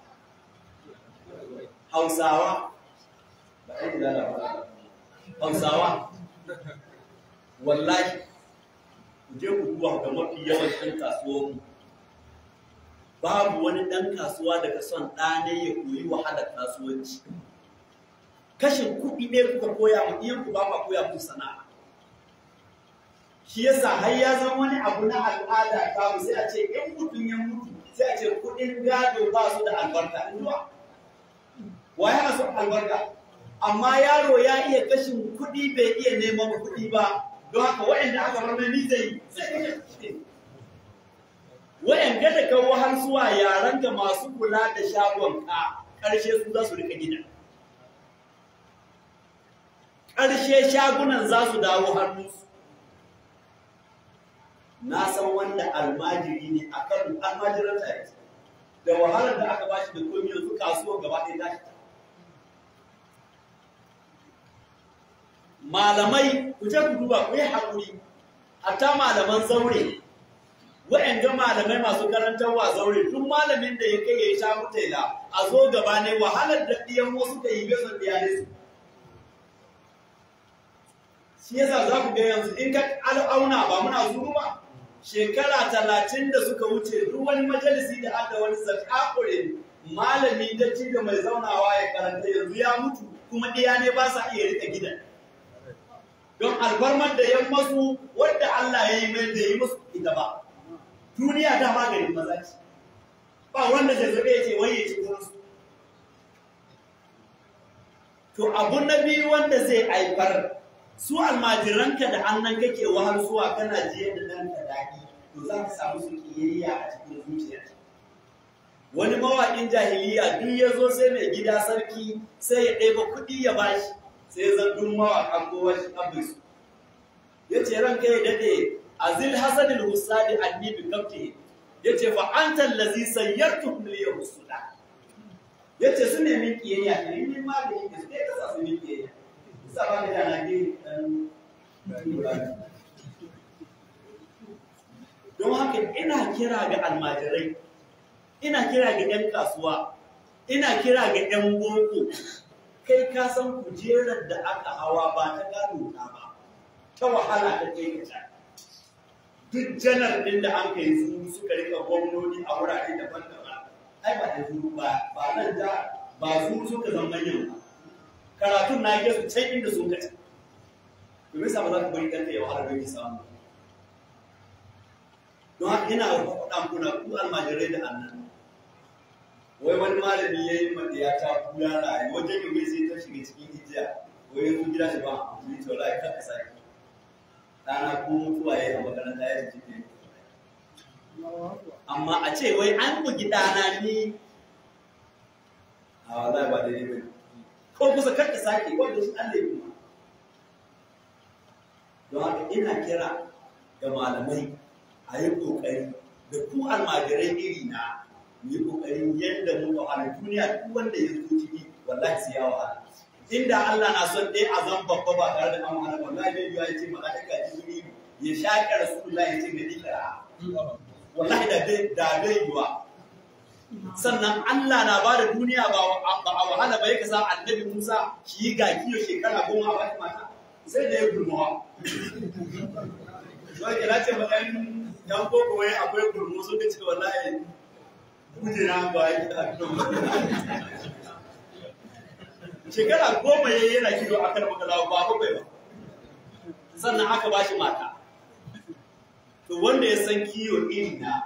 [SPEAKER 1] Hausawa, ba ai da ba. Hausawa wallahi ku je ku duba ga mafi yawan ɗan kasuwar mu. Babu wani ɗan kasuwa daga son ɗa ne ya koyi wahalar kasuwanci. Kashin kuɗi ne kuka koya mu iyan ku, ba ma koya musu sana'a. Shi yasa har ya zama wani abu na al'ada ta mu, sai a ce in mutum ya mutu sai a ce kuɗin gado ba su da albarka. In zuwa wa yana son albarka? Amma yaro ya iya kashin kuɗi, bai iya neman kuɗi ba. Don haka waɗanda aka bar mai ni zai sai kashe kuɗi. Waɗanda da kawo har zuwa yaranka masu kula da shagon ka, ƙarshe su za su rika gida. Ƙarshe shagunan za su dawo hannunsu. Na san wanda almajiri ne a Kano, almajiran ta da wahalar da aka bashi da komi, yanzu kasuwar gaba ɗaya tashi. Malamai, ku je ku duba, ku yi haƙuri, hatta malaman zaure, wa'anga malamai masu karantarwa zaure, duk malamin da ya kai ya yi sha mutaila a zo gaba ne, wahalar da ɗiyan wasu ka yi bai ɗiya ne su. Shi yasa za ku ga yanzu in ka al'auna, ba muna zuru ba, shekara 30 da suka wuce, duk wani majalisi da aka wani zakakurin
[SPEAKER 2] Malami dattijo mai zaunawa ya karanta yanzu ya mutu, kuma ɗiya ne ba sa iya rika gidan. Don alfarmar da ya masu wadda Allah ya yi mai da yi masu ita ba. Duniya ta maganin maza ce. Ba wanda zai zaɓe ya ce wai ya ci kurinsu. To abu na biyu wanda zai haifar, su almajiranka da annan kake wahal suwa kana jiyar da ɗanka daɗi, to za ka samu su ƙiyayya a cikin zuciya. Wani mawaƙin jahiliya duk ya zo sai mai gida sarki sai ya ɗeba kuɗi ya bashi, sai ya zan duk mawaƙan kowa shi abin su. Ya ce ranka ya daɗe, azil hasanil husadi anni bi kaftihi. Ya ce fa anta allazi sayyartuhum li yahusuda. Ya ce su ne min ƙiyayya, ne min magani da su ɗaya kasa su min ƙiyayya. Isa ba ka na ke ɗan. Don haka ina kira ga almajirai, ina kira ga 'yan kasuwa, ina kira ga 'yan boko, kai ka san kujerar da aka hawa ba ta gado ta ba, ta wahala ta kai ka can. Duk janar ɗin da an kai su suka rika gwamnoni a wurare daban-daban, ai ba da zuru ba, ba nan da ba su suka zama manyan ba. Karatun na su can inda sun kaci. Domin sa ba za ka bari ɗanka ya wahala don ya samu. Don haka ina faɗa kuna ku almajirai da annan. Wai wani malami ya yi maɗiya ta bulala wajen yi mai sai ta shiga cikin hijiya. Wai ya zo gida shi ba, ni to lai kan ka sake. Ɗana ko mutuwa ya yi a makaranta ya ji jiki. Amma a ce wai an bugi ɗana ni a wallahi ba daidai ba ne. Ko kusa kar ka sake wanda shi Allah ya kuma. Don haka ina kira ga malamai a yi ƙoƙari da ku almajirai iri na mu yi ƙoƙarin yadda muka wahala duniya duk wanda ya zo ciki wallahi sai ya wahala. Inda Allah na son ɗaya a zan babba ba tare da an wahala wallahi bai yiwa ya ce mala'ika Jibrilu ya shaƙe Rasulullahi ya ce ga ikra. Wallahi da bai yiwa. Sannan Allah na ba da duniya ba a wahala ba ya kasa annabi Musa shi yi ga kiyo shekara 10 a wata mata sai da ya gurmawa. Wai kira ce ma ɗan koko wai akwai gurmu sun ce wallahi kujera ba ya gida. Shekara 10 yayi yana kiyo a kan makalawa ba bakwai ba. Sannan aka ba shi mata. To wanda ya san kiyo iri na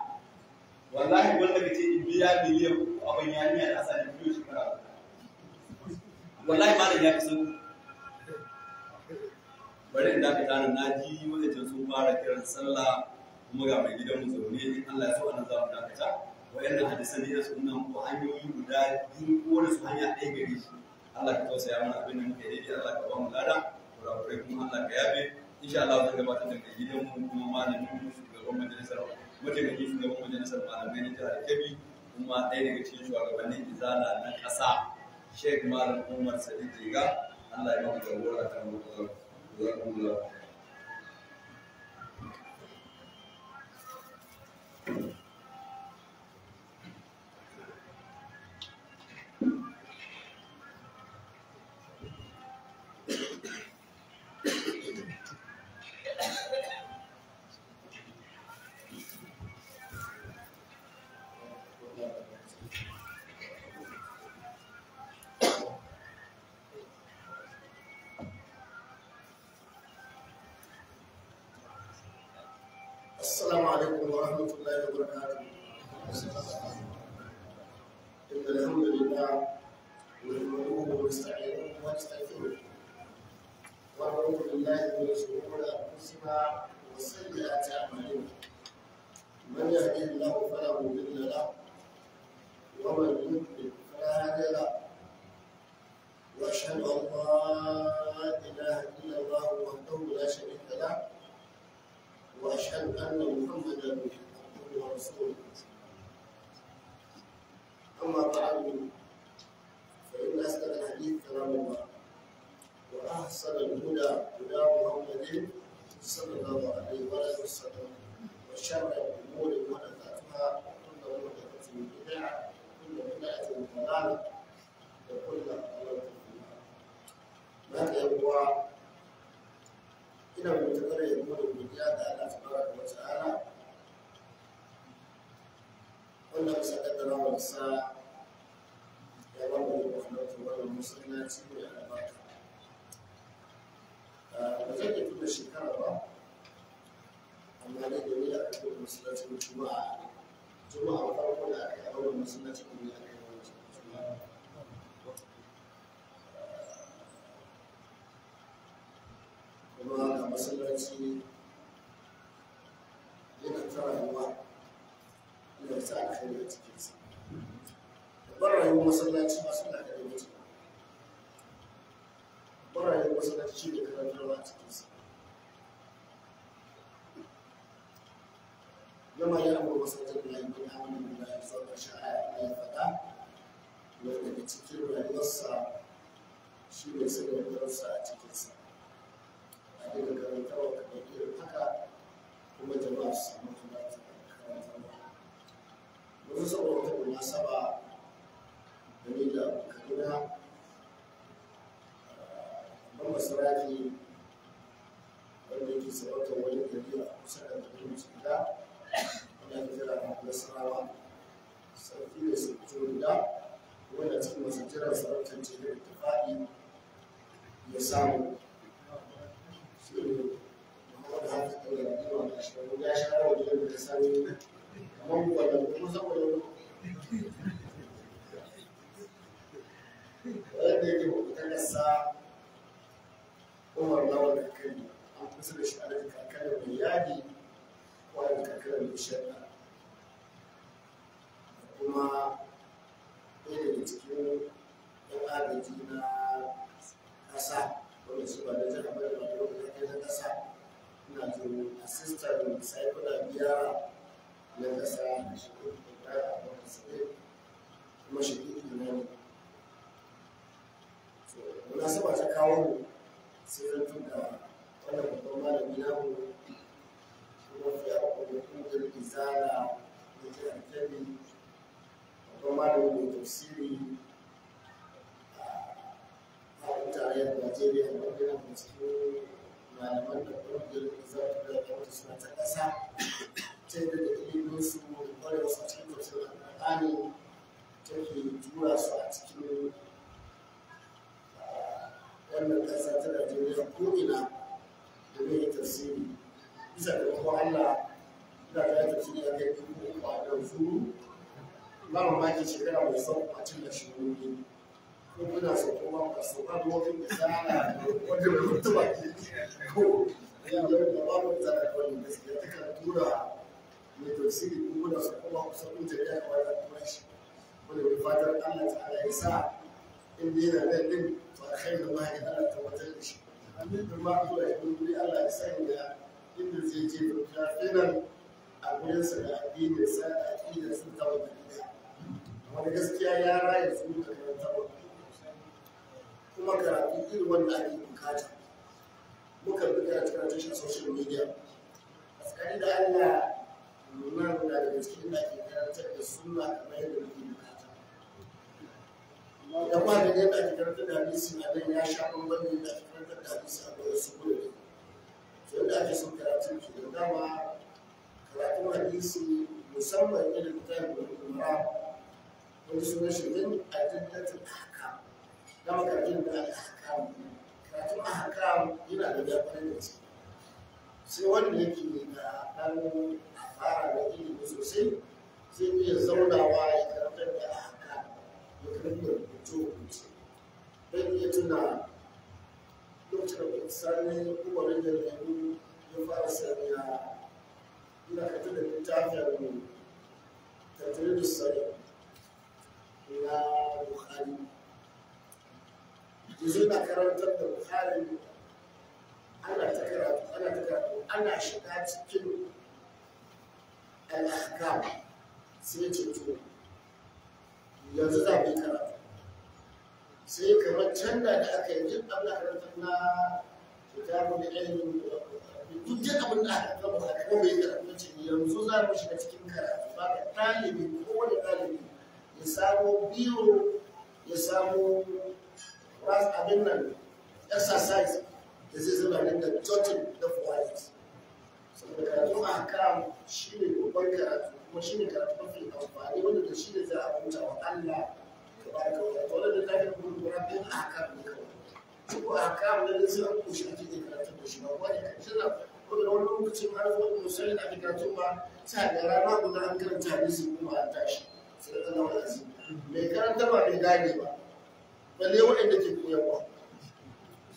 [SPEAKER 2] wallahi wanda kace in biya miliyan 3 a ban yarinya da asali kiyo shekara. Wallahi malam ya fi sauki. Bari in dakata nan, na ji wajen sun fara kiran sallah kuma ga mai gidan mu zaune, in Allah ya so anan za mu dakata. Wayannan hadisan ne su nuna muku hanyoyi guda biyu ko da su hanya ɗaya gare shi. Allah ka tausaya mana abin da muke daidai, Allah ka ba mu lada, kurakurai kuma Allah ka yafe. Insha Allah zan gabatar da mai gidan mu kuma malamin mu shugaban majalisar mataimakin shugaban majalisar malamai na jihar Kebbi kuma ɗaya daga cikin shugabannin izala na ƙasa Sheikh Malam Umar Sadiq Jiga. Allah ya maka jagora ta mu. Jazakumullah.
[SPEAKER 3] السلام عليكم ورحمة الله وبركاته. إن الحمد لله نحمده ونستعينه ونستغفره ونعوذ بالله من شرور أنفسنا وسيئات أعمالنا. من يهده الله فلا مضل له ومن يضلل فلا هادي له. وأشهد أن لا إله إلا الله وحده لا شريك له. وأشهد أن محمدا عبده ورسوله. أما بعد فإن أصدق الحديث كلام الله وأحسن الهدى هدى محمد صلى الله عليه وسلم وشر الأمور محدثاتها وكل محدثة بدعة وكل بدعة ضلالة وكل ضلالة في النار. ما هو ina matuƙar yabo da godiya ga Allah tabaraka wa ta'ala wanda bisa kaddara wa sa wannan masallaci mai albarka. Ba zan iya tuna shekara ba, amma dai da ni aka buɗe masallacin Juma'a. Juma'a farko da aka yi a wannan masallacin ne aka yi wannan Juma'a. Kuma ga masallaci yana ta rayuwa, yana sa alkhairi a cikinsa. Babbar rayuwar masallaci ba suna da mace. Babbar rayuwar masallaci shi ne karantarwa a cikinsa. Yamma ya abu masallacin da ya yi amana da ya zuwa ƙarshen aya ya faɗa, wanda daga cikin rayuwarsa shi ne sanya darussa a cikinsa. A daga karantarwa kamar irin haka kuma jama'a su samu halartar karantarwa. Wasu saboda wata munasaba da ni da abokanina, babban masaraki wanda yake sarautar wani gari a kusa da garin Jigida, wanda ake kira Nasarawa, sarki ne su fito guda, wanda cikin masu jiran sarautar ce da ta faɗi ya samu. Shi ne Muhammadu Hafiz ɗan Galadima ga shi ya sha rawar da ta sani kamar gwada kuma saboda wanda yake mabutan ƙasa Umar Lawal Kakari, an kusa da shi Alhaji Kakari mai yadi ko Alhaji Kakari mai shadda, da kuma ɗaya daga cikin ɗan agaji na ƙasa wanda shi ba na jihar bane ba da wanda kai na ƙasa, ina jin assistant saikuna biyar na ƙasa shi Ibrahim Abubakar Sadiq, kuma shi na ne. Munasaba ta kawo mu sai zan da wannan babban malami namu kuma fiye a ƙungiyar Izala da jihar Kebbi, babban malami mai tafsiri a faɗin tarayyar Najeriya, wanda yana da cikin malaman da ƙungiyar Izala ta da suna ta ƙasa ta yadda da iliminsu da ƙwarewarsu a cikin tafsirin Alƙur'ani take tura su a cikin wannan ƙasa ta Najeriya ko'ina da mai tafsiri. Bisa da kuma Allah ina ta yi tafsiri a kai 3000 a nan zuru. Ba mamaki shekara mai son a cin da shi wuri. Ko kuna so ko ba ku so ba wani da tsara wanda bai mutu ba ko ya da ba mu tsara kawai gaskiya ta kan tura mai tafsiri ko kuna so ko ba ku so kun ya kamata a tura shi. Wanda mai fatan Allah ta'ala ya sa in dai yana nan din to alkhairin ma ya Allah tabbatar da shi. Amin. Ma zuwa ya guri Allah ya sanya inda zai je da kafinan a gurinsa da addininsa da aƙidarsa ta wata gida. Wani gaskiya ya raya su da karantarwa. Kuma karatu irin wanda ake bukata. Muka bi karatu karatun shi a social media. A tsakani da Allah nan na daga cikin da ake karantar da sunna kamar yadda muke bukata. Idan ba da yadda ake karantar da hadisi a nan ya sha bamban da yadda ake karantar da hadisi a wasu gurare. To yadda ake son karatun ke da dama karatun hadisi musamman irin littafin Bulugul Maram wani sunan shi min adillatul ahkam. Dama karatun da al-ahkam karatun ahkam yana da wuya kwarai da gaske. Sai wanda yake da ɗan fara da ilimi sosai zai iya zaunawa ya karantar da ahkam ya karantar da rubuce-rubuce. Zan iya tuna lokacin da Sani Umarin da Lemu ya fara sanya ina karantar da littafin Tajridus Sarih na Bukhari. Yanzu ina karantar da Bukhari ana ta karatu ana ta karatu ana shiga cikin al-ahkam sai ya ce to yanzu za mu yi karatu. Sai kamar canza da aka yi duk abin da aka na kitabun ilmi duk duk abin da aka gama aka gama yi karatu ce yanzu za mu shiga cikin karatu ba ka ɗalibi ko wani ɗalibi ya samo biro ya samo abin nan exercise da zai zama nan da jotting da white. Saboda karatu ahkam shi ne babban karatu kuma shi ne karatu mafi amfani wanda da shi ne za a bauta wa Allah Tabaraka wa ta'ala. Wannan littafin Bulugul Maram din ahkam ne kawai. Shi ko ahkam ne sai an koshi ake iya karantar da shi ba wani shi na wani wani lokacin har zuwa musulun ake karatun ba sai ga rana guda an karanta hadisi kuma an tashi sai da Allah wa'azi mai karantarwa bai gane ba balle waɗanda ke koyarwa.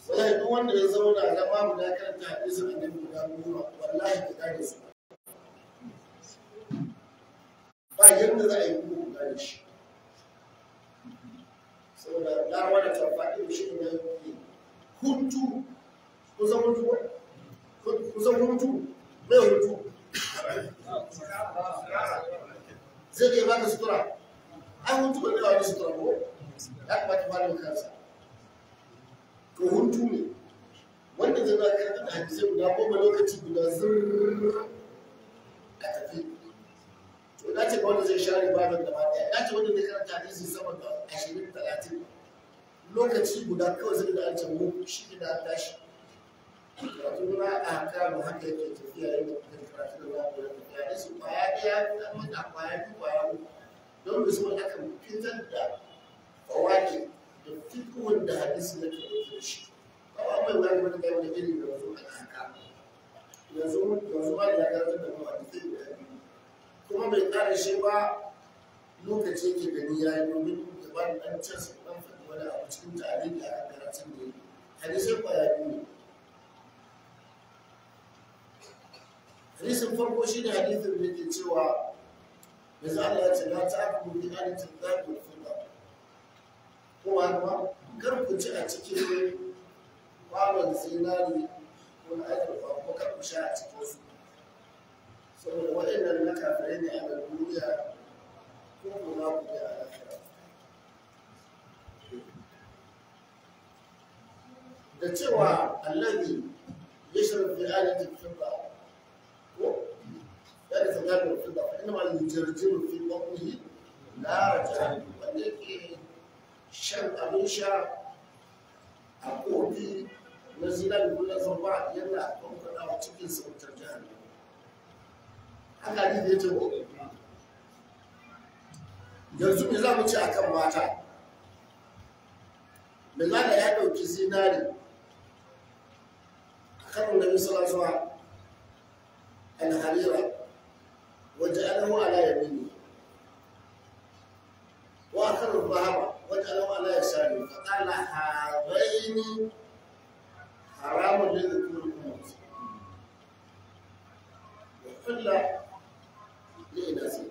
[SPEAKER 3] Wallahi duk wanda ya zauna zama guda karanta hadisin annabi guda 10 wallahi bai gane su ba yadda za a yi kuma ku gane shi. Saboda larabawa da tafaɗi shi ne hutu. Kusan hutu ko? Kusan hutu? Mai hutu? Zai iya baka sutura. Ai hutu ba zai wani sutura ko? Ya kamata malamin kansa. To hutu ne. Wanda zai zaka karanta da hadisai guda 10 lokaci guda zurr a tafi. To na ce ga wanda zai share babin gaba ɗaya. Na ce wanda zai karanta hadisi sama da 20 30 lokaci guda kawai zai da an ce mu shi da an tashi. Karatu na a kama haka yake tafiya yadda kuka karatu da za ku yi tafiya. Hadisi kwaya ɗaya, an mata kwaya biyu, kwaya uku. Don bisu aka fitar da fawaki da fiqhun da hadisi yake ɗauke da shi. Ba mai wuya game da wani iri da yanzu a haka. Yanzu yanzu ma da ya karantar da mu hadisi da biyu. Kuma bai ƙara shi ba lokaci yake gani ya yi domin ya ba da ɗan can su ɗan faɗi wani abu cikin ta'alili a kan karatun da ya yi. Hadisai kwaya biyu ne. Hadisin farko shi ne hadisin da ke cewa yanzu Allah ya ce la ta'kulu bi anatin dhahabi wal fidda. Ko ba haka ba? Kar ku ci a cikin kwanon zinari ko na azurfa ko kar ku sha a cikin su. Saboda waɗannan na kafirai ne a nan duniya ko ko na ku ne a lahira. Da cewa allazi yashrabu bi anatin fidda ko ya da zaɓi fidda fa inma yujarjiru fi batnihi nar jahannam. Wanda yake shan abin sha a kofi na zinari ko na zamba yana kwankwaɗawa cikin sa wutar jahannam. Haka hadisi ya ce ko? Yanzu me za mu ce akan mata? Bilal ya ɗauki zinari a karon Nabi sallallahu alaihi wasallam al-harira wa ja'alahu ala yamini wa akhadha al-dhahaba wa ja'alahu ala yasari fa qala hadaini haramun li dhukuri ummati wa hulla li inasi.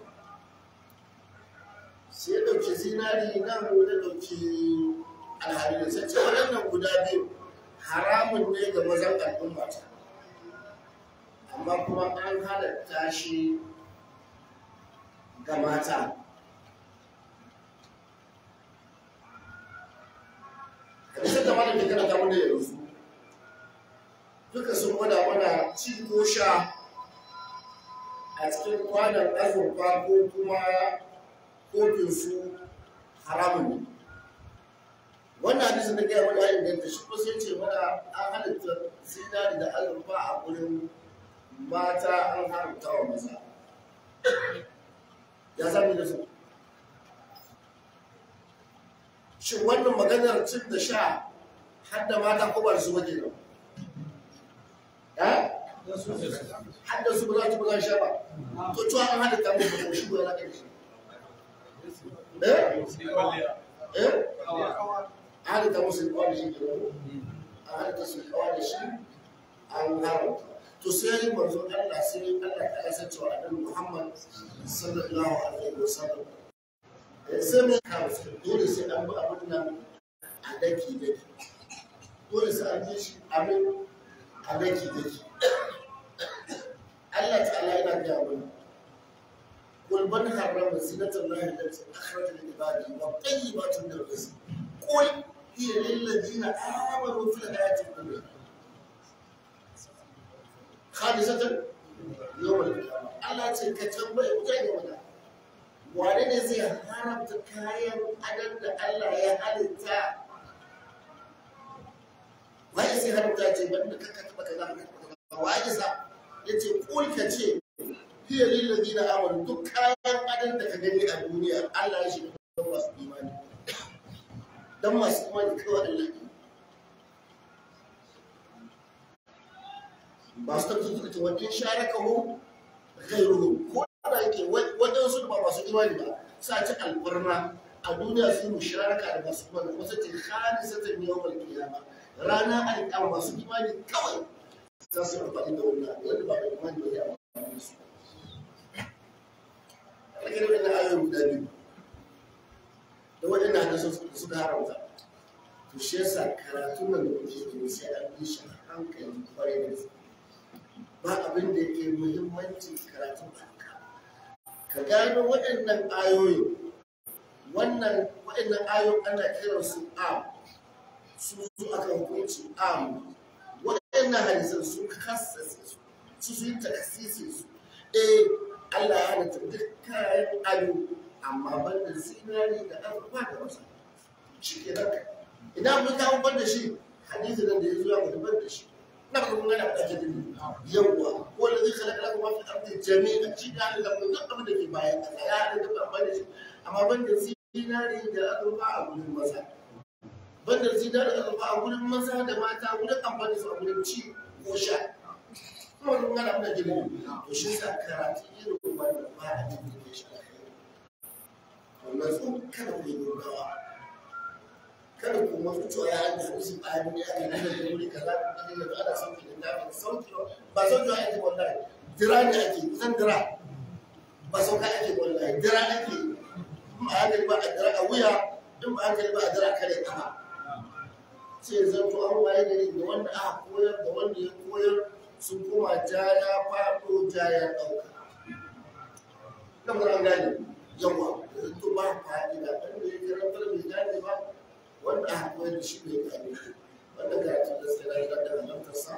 [SPEAKER 3] Sai ya ɗauki zinari nan ya ɗauki alhariri sai ce waɗannan guda biyu haramun ne ga mazan al'ummata, amma kuma an halatta shi ga mata. Hadisan da malam ke karanta mana yanzu duka sun gwada mana ci ko sha a cikin kwanon azurfa ko kuma kofin su haramun ne. Wannan hadisin da gaya mana ya inganta shi ko sai ce mana an halitta zinari da azurfa a gurin mata an haramta wa maza. Ya zami da su? Shin wannan maganar cin da sha har da mata ko ba su ba kenan? Eh? Har da su ba za su ba za sha ba. To cewa an halitta musu ba shi ba za ka yi shi. Eh? Eh? An halitta musu kawa da shi kenan. An halitta su kawa da shi an haramta. To sai manzo Allah sai Allah ta san cewa Annabi Muhammad sallallahu alaihi wasallam sai mai kawo dole sai an bi abin nan a daki daki. Dole sai an ji shi abin a daki daki. Allah ta'ala yana gaya mana قل من حرم زينة الله التي أخرج لعباده والطيبات من الرزق قل هي للذين آمنوا في الحياة الدنيا خالصة يوم القيامة. Allah ce ka tambayi mutane wala wane ne zai haramta kayan adon da Allah ya halitta? Waye zai haramta ce banda kaka taba kaza kaka taba kaza waye sa yace kul ka ce hiya lil ladina amanu, duk kayan adon da ka gani a duniya Allah ya shiga don masu imani. Dan masu imani kawai Allah ne. Masu tafsir suka ce wa in sharakahu ghayruhum, ko da yake waɗansu da ba masu imani ba sa ci alfarma a duniya su yi musharaka da masu imani, kuma sai ce khalisatan yawmal qiyama, rana alƙiyama masu imani kawai za su yi amfani da wannan abu, wanda ba mai imani ba zai amfani da su. Alƙalin waɗannan ayoyin guda biyu da waɗannan hadisan suka haramta. To shi yasa karatun nan da kuke yi sai an bi shi a hankali kwarai da gaske. Ba abin da yake muhimmancin karatun haka. Ka gano waɗannan ayoyin, wannan waɗannan ayoyin ana kiransu am, su su aka hukunci am. Waɗannan hadisan sun kassase su, su su yi taksisi su. Eh, Allah ya halatta duk kayan ado, amma banda zinari da azurfa da wasa. Shi ke nan. Ina mun kawo banda shi, hadisi nan da ya zo ya gudu banda shi. Na ba kun gane abin da ake nufi. Yawwa, wanda zai khalaqa lakum ma fil ardi jami'an, shi da halatta kun duk abin da ke bayan ƙasa, ya halatta duk amfani da shi, amma banda zinari da azurfa a gurin maza. Banda zinari da azurfa a gurin maza da mata, wurin amfani su a gurin ci ko sha. Kuma kun gane abin da ake nufi. To shi yasa karatu irin wannan ba abin da ke shi alkhairi. Wannan su kada ku yi gaggawa. Kada ku matsu cewa ya haɗa hadisi bayan ne aka nuna da wuri kaza da kaza, yanzu ana sauki da dafin sauki ba sauki ake wallahi, jira ne ake kusan jira ba sauka ake wallahi, jira ake. In ba hankali ba a jira a wuya, in ba hankali ba a jira kare kafa. Sai zan to an waye gari da wanda aka koyar da wanda ya koyar sun koma ja ya faɗo ja ya ɗauka. Nan an gane yawa da zan to ba fa'ida, wanda ya karantar bai gane ba, wanda aka koyar da shi bai gane ba. Wannan karatu gaskiya na ji daɗin halartarsa,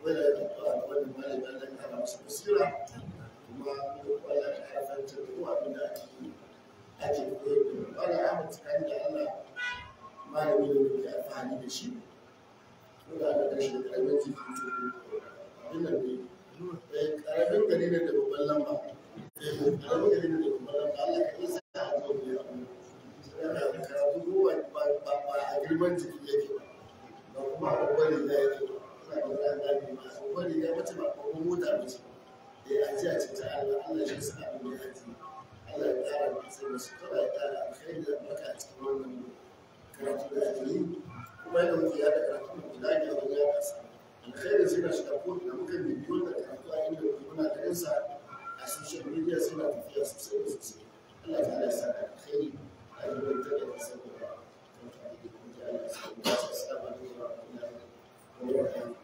[SPEAKER 3] wanda ya tafi a wannan malami Allah ya ƙara masa basira, kuma Allah ya ƙara fahimtar da mu abin da ake yi ake koyar da mu. Malam Ahmad tsakani da Allah malami ne da muke alfahari da shi, ko da aka tashi da ƙaramin jiki to abin nan ne, ƙaramin gari ne da babban lamba, ƙaramin gari ne da babban lamba, Allah ka isa a zuwa mu abu. Karatu ba a girman jiki yake ba, ba kuma a babban riga yake ba. Ina ba za a gane ba, babban riga mace ba babban mota ba ce. Eh, ajiya ce ta Allah, Allah shi sa abin da ya ajiye. Allah ya ƙara masa sutura, ya ƙara alkhairi da albarka a cikin wannan karatu da ake yi. Kuma yadda muke yaɗa karatu mu dage wajen yaɗa sa. Alkhairi sai na shiga ko ina, mukan bibiyi wannan karatu a inda muke muna ganin sa a social media suna tafiya sosai da sosai. Allah ta'ala ya saka alkhairi. A yi wani tattara saboda assalamu alaikum wa rahmatullahi wa barakatuh.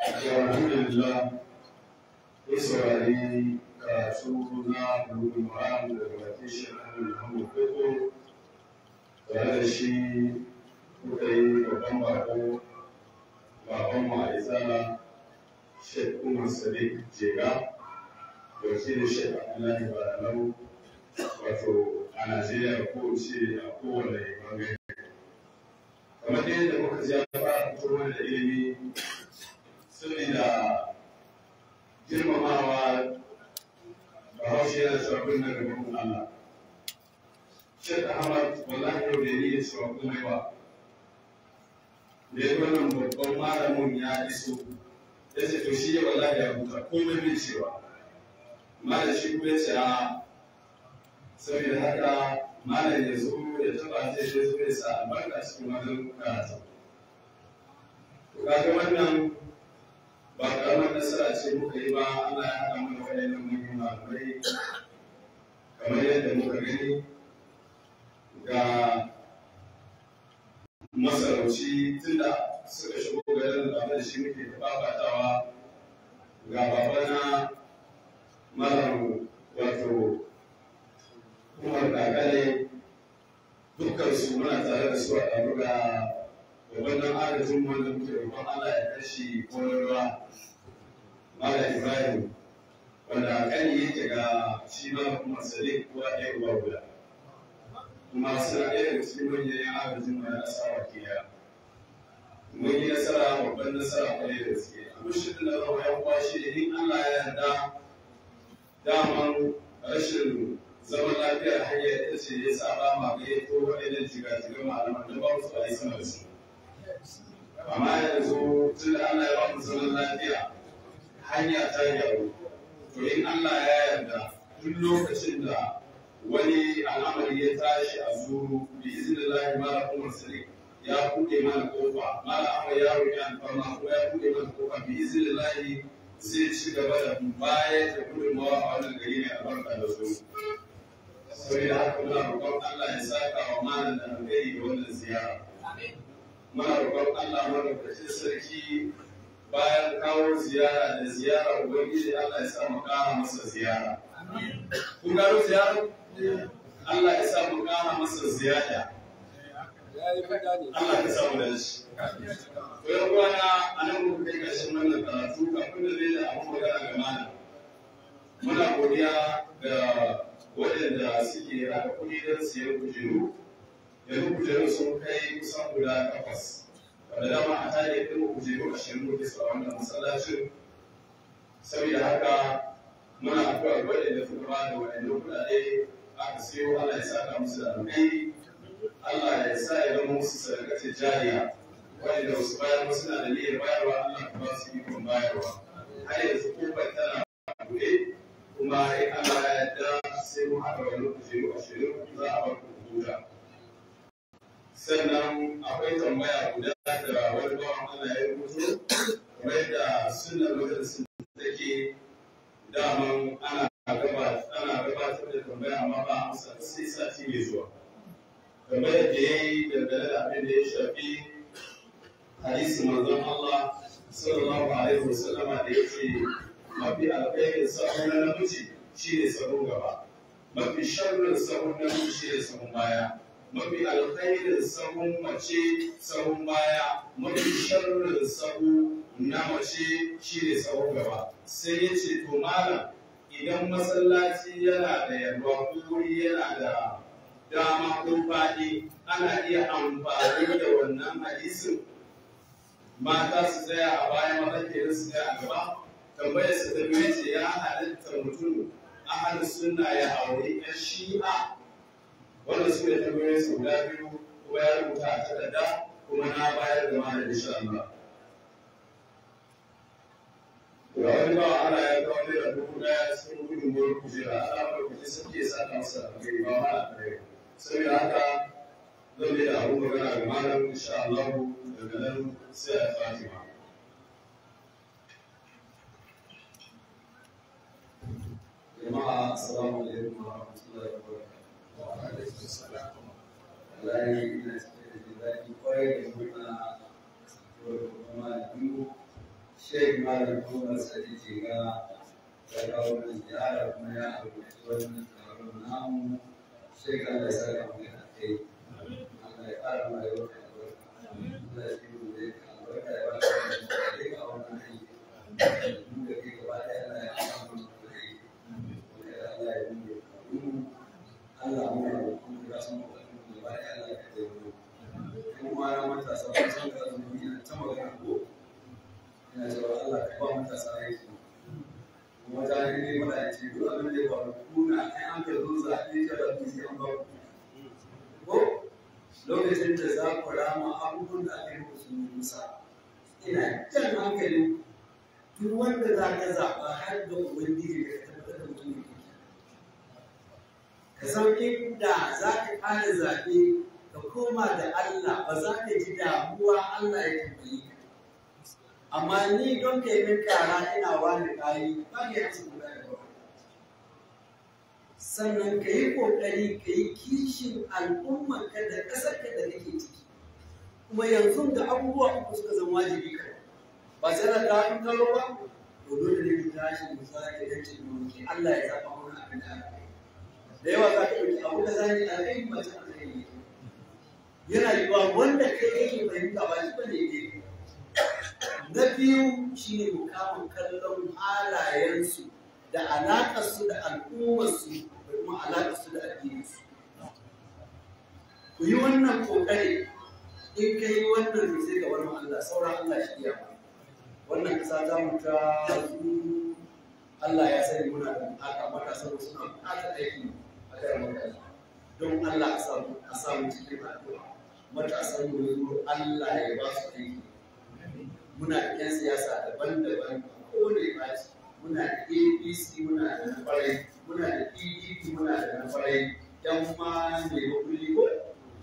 [SPEAKER 1] Alhamdulillah, mun saurari karatu na Bulugul Maram daga bakin Sheikh Ahmad Muhammad Koko. Tare da shi muka yi babban bako, bakon mu a Izala, Sheikh Umar Sadiq Jega, wakilin Sheikh Abdullahi Balalau, wato a Najeriya ko in ce a kowane bangare. Kamar dai yadda muka ji ya fara fito mana da ilimi, saboda girmamawa Bahaushe yana cewa birnin gaban Allah. Sheikh Ahmad wallahi yau bai iya cewa komai ba. Da ya wannan babban malamin ya iso, ya ce to shi wallahi ya huta komai bai cewa. Malam shi kuma ya ce a saboda haka malam ya zo ya taɓa zai zo ya sa albarka cikin wajen karatu. To kaga wannan ba karamar nasara ce muka yi ba, Allah ya haɗa mana waɗannan manyan malamai kamar yadda muka gani ga masarauci tunda suka shigo garin da da shi muke ta babatawa, ga babana malam wato Umar Kakale, dukkan su muna tare da su a ɗaru ga Wannan agajin wanda muke roƙon Allah ya kashi koyarwa Malam Ibrahim, wanda kani yake ga shi Malam Umar Sadiq, uwa ɗaya uba guda, kuma suna ɗaya daga cikin manyan yan agajin mu na ƙasa baki ɗaya. Mun yi nasara, babban nasara kwarai da gaske. Abin shirin da zama yan uwa shi ne, in Allah ya yarda, daman rashin zaman lafiyar hanya ita ce ya sa ba ma gayyato waɗannan jiga-jigan malaman da ba su a yi sama da su. Amma yanzu tun da Allah ya ba mu zaman lafiya, hanya ta gyaru, to in Allah ya yarda, duk lokacin da wani al'amari ya tashi a Zuru, bi iznillahi Malam Umar Sadiq ya buɗe mana kofa, Malam Ahmad ya roƙi alfarma kuma ya buɗe mana kofa, bi iznillahi zai ci gaba da bayar da gudunmawa a wannan gari mai albarka da Zuru. Saboda haka muna roƙon Allah ya saka wa malam da alheri da wannan ziyara. Muna roƙon Allah madaukakin sarki, bayan kawo ziyara da ziyara, Ubangiji Allah ya sa mu ƙara masa ziyara. Kun gano ziyara? Allah ya sa mu ƙara masa ziyara. Allah ya sa mu dace. To yan uwana, a nan muka kai ƙarshen wannan karatu. Kafin da zai da abu magana ga malam, muna godiya ga waɗanda suke haɗa kuɗi don siyan kujeru. Yanzu kujerun sun kai kusan guda takwas, wanda dama a tare ɗin kujeru 20 muke su a wannan masallacin. Saboda haka muna addu'a ga waɗanda suka ba da waɗannan kuɗaɗe aka siyo, Allah ya saka musu da alkhairi, Allah ya sa ya zama musu sadakatin jariya. Waɗanda wasu bayar suna da niyyar bayarwa, Allah ka ba su ikon bayarwa. Har yanzu kofar tana buɗe, kuma in Allah ya yarda sai mun haɗa wani kujeru 20 za a bar ku huta. Sannan akwai tambaya guda da wani bawan Allah ya rubuto. Kamar yadda sunnar majalisin take, daman ana gabatar da tambaya amma ba a amsa sai sati mai zuwa. Tambayar da ya yi dangane da abin da ya shafi hadisi manzon Allah sallallahu alaihi wasallama da ya ce mafi alkhairin sahun na namiji shine sahun gaba, mafi sharrin sahun namiji shine sahun baya, mafi alkhairin sahun mace sahun baya, mafi sharrin sahu na mace shine sahun gaba. Sai ya ce, to malam, idan masallaci yana da yalwa ko wuri yana da dama ko faɗi, ana iya amfani da wannan hadisin, mata su tsaya a baya, maza kenan su tsaya a gaba? Tambayar sa ta biyu ce, ya halitta mutum ahal sunna ya auri ɗan Shi'a? Wannan su ne tambayoyin su guda biyu, kuma ya rubuta a takarda, kuma na bayar da malam insha Allah. Ga wani bawa Allah ya kawo ₦1,000 cikin gudunmuwar kujera. Allah maɗaukaki sarki ya saka masa alkhairi, ba ma alkhairi. Saboda haka zan yi da abu magana ga malam insha Allah, daga nan sai a Fatima.
[SPEAKER 4] Jama'a, assalamu alaikum wa rahmatullahi wa barakatuh. Wallahi ina cike da jin daɗi kwarai da murna kasancewar babban malaminmu, Sheikh Malam Umar Sadiq Jega, ya kawo mana ziyara kuma ya albarkaci wannan taron namu. Sheikh, Allah ya saka mu da alkhairi. Allah ya ƙara ma rayuwarka albarka. Allah ya yi mu da albarka, ya ba ka da a wannan aiki. Mu da kai gaba ɗaya, Allah ya ƙara mana wannan aiki. Allah ya yi mu, Allah muna roƙon ka san bukatun mu gaba ɗaya, Allah ka taimako. Ɗan uwana matasa, kun san ka azumi ina ta magana ko ina cewa Allah ka ba matasa aiki. Kuma ta ne mana ya ce duk abin da ya faru kuna ai an ka zo zaɓe ta da sai an ba ku ko lokacin da za ku rama abubuwan da aka yi muku sun yi musa. Ina jan hankalin duk wanda za ka zaɓa, har da Ubangiji, ka tabbatar da mutum ne ka san inda za ka ƙara zaɓe ka koma da Allah, ba za ka ji damuwa Allah ya tambaye ka. Amma ni don ka yi min kara ina wani kayi ba ka yi amsa tambaya ba. Sannan ka yi ƙoƙari ka yi kishin al'ummarka da ƙasarka da kake ciki. Kuma yanzu da abubuwa uku suka zama wajibi ka ba sai na kawo in karo ba, to dole ne mu tashi mu sake dace mu roki Allah ya zaɓa mana abin da aka yi. Da yawa za ka ɗauki abu da zani alkhairi, ba ta alkhairi.
[SPEAKER 2] Yana yiwuwa wanda kai kake fahimta ba shi bane ne. Na biyu shine mu kama kallon halayensu da alaƙarsu da al'ummarsu da kuma alaƙarsu da addininsu. Ku yi wannan ƙoƙari, in ka yi wannan to sai ka bar mu Allah, sauran Allah shi iya. Wannan ƙasa ta mu ta Allah ya sani muna da buƙata, matasan mu suna buƙatar aiki a kan magana. Don Allah a samu cikin addu'a. Matasan mu yanzu Allah ya ba su aiki. Muna da 'yan siyasa daban-daban a kowane ɓaci. Muna da APC, muna da na kwarai, muna da PDP, muna da na kwarai. 'Yan ma mai makulli ko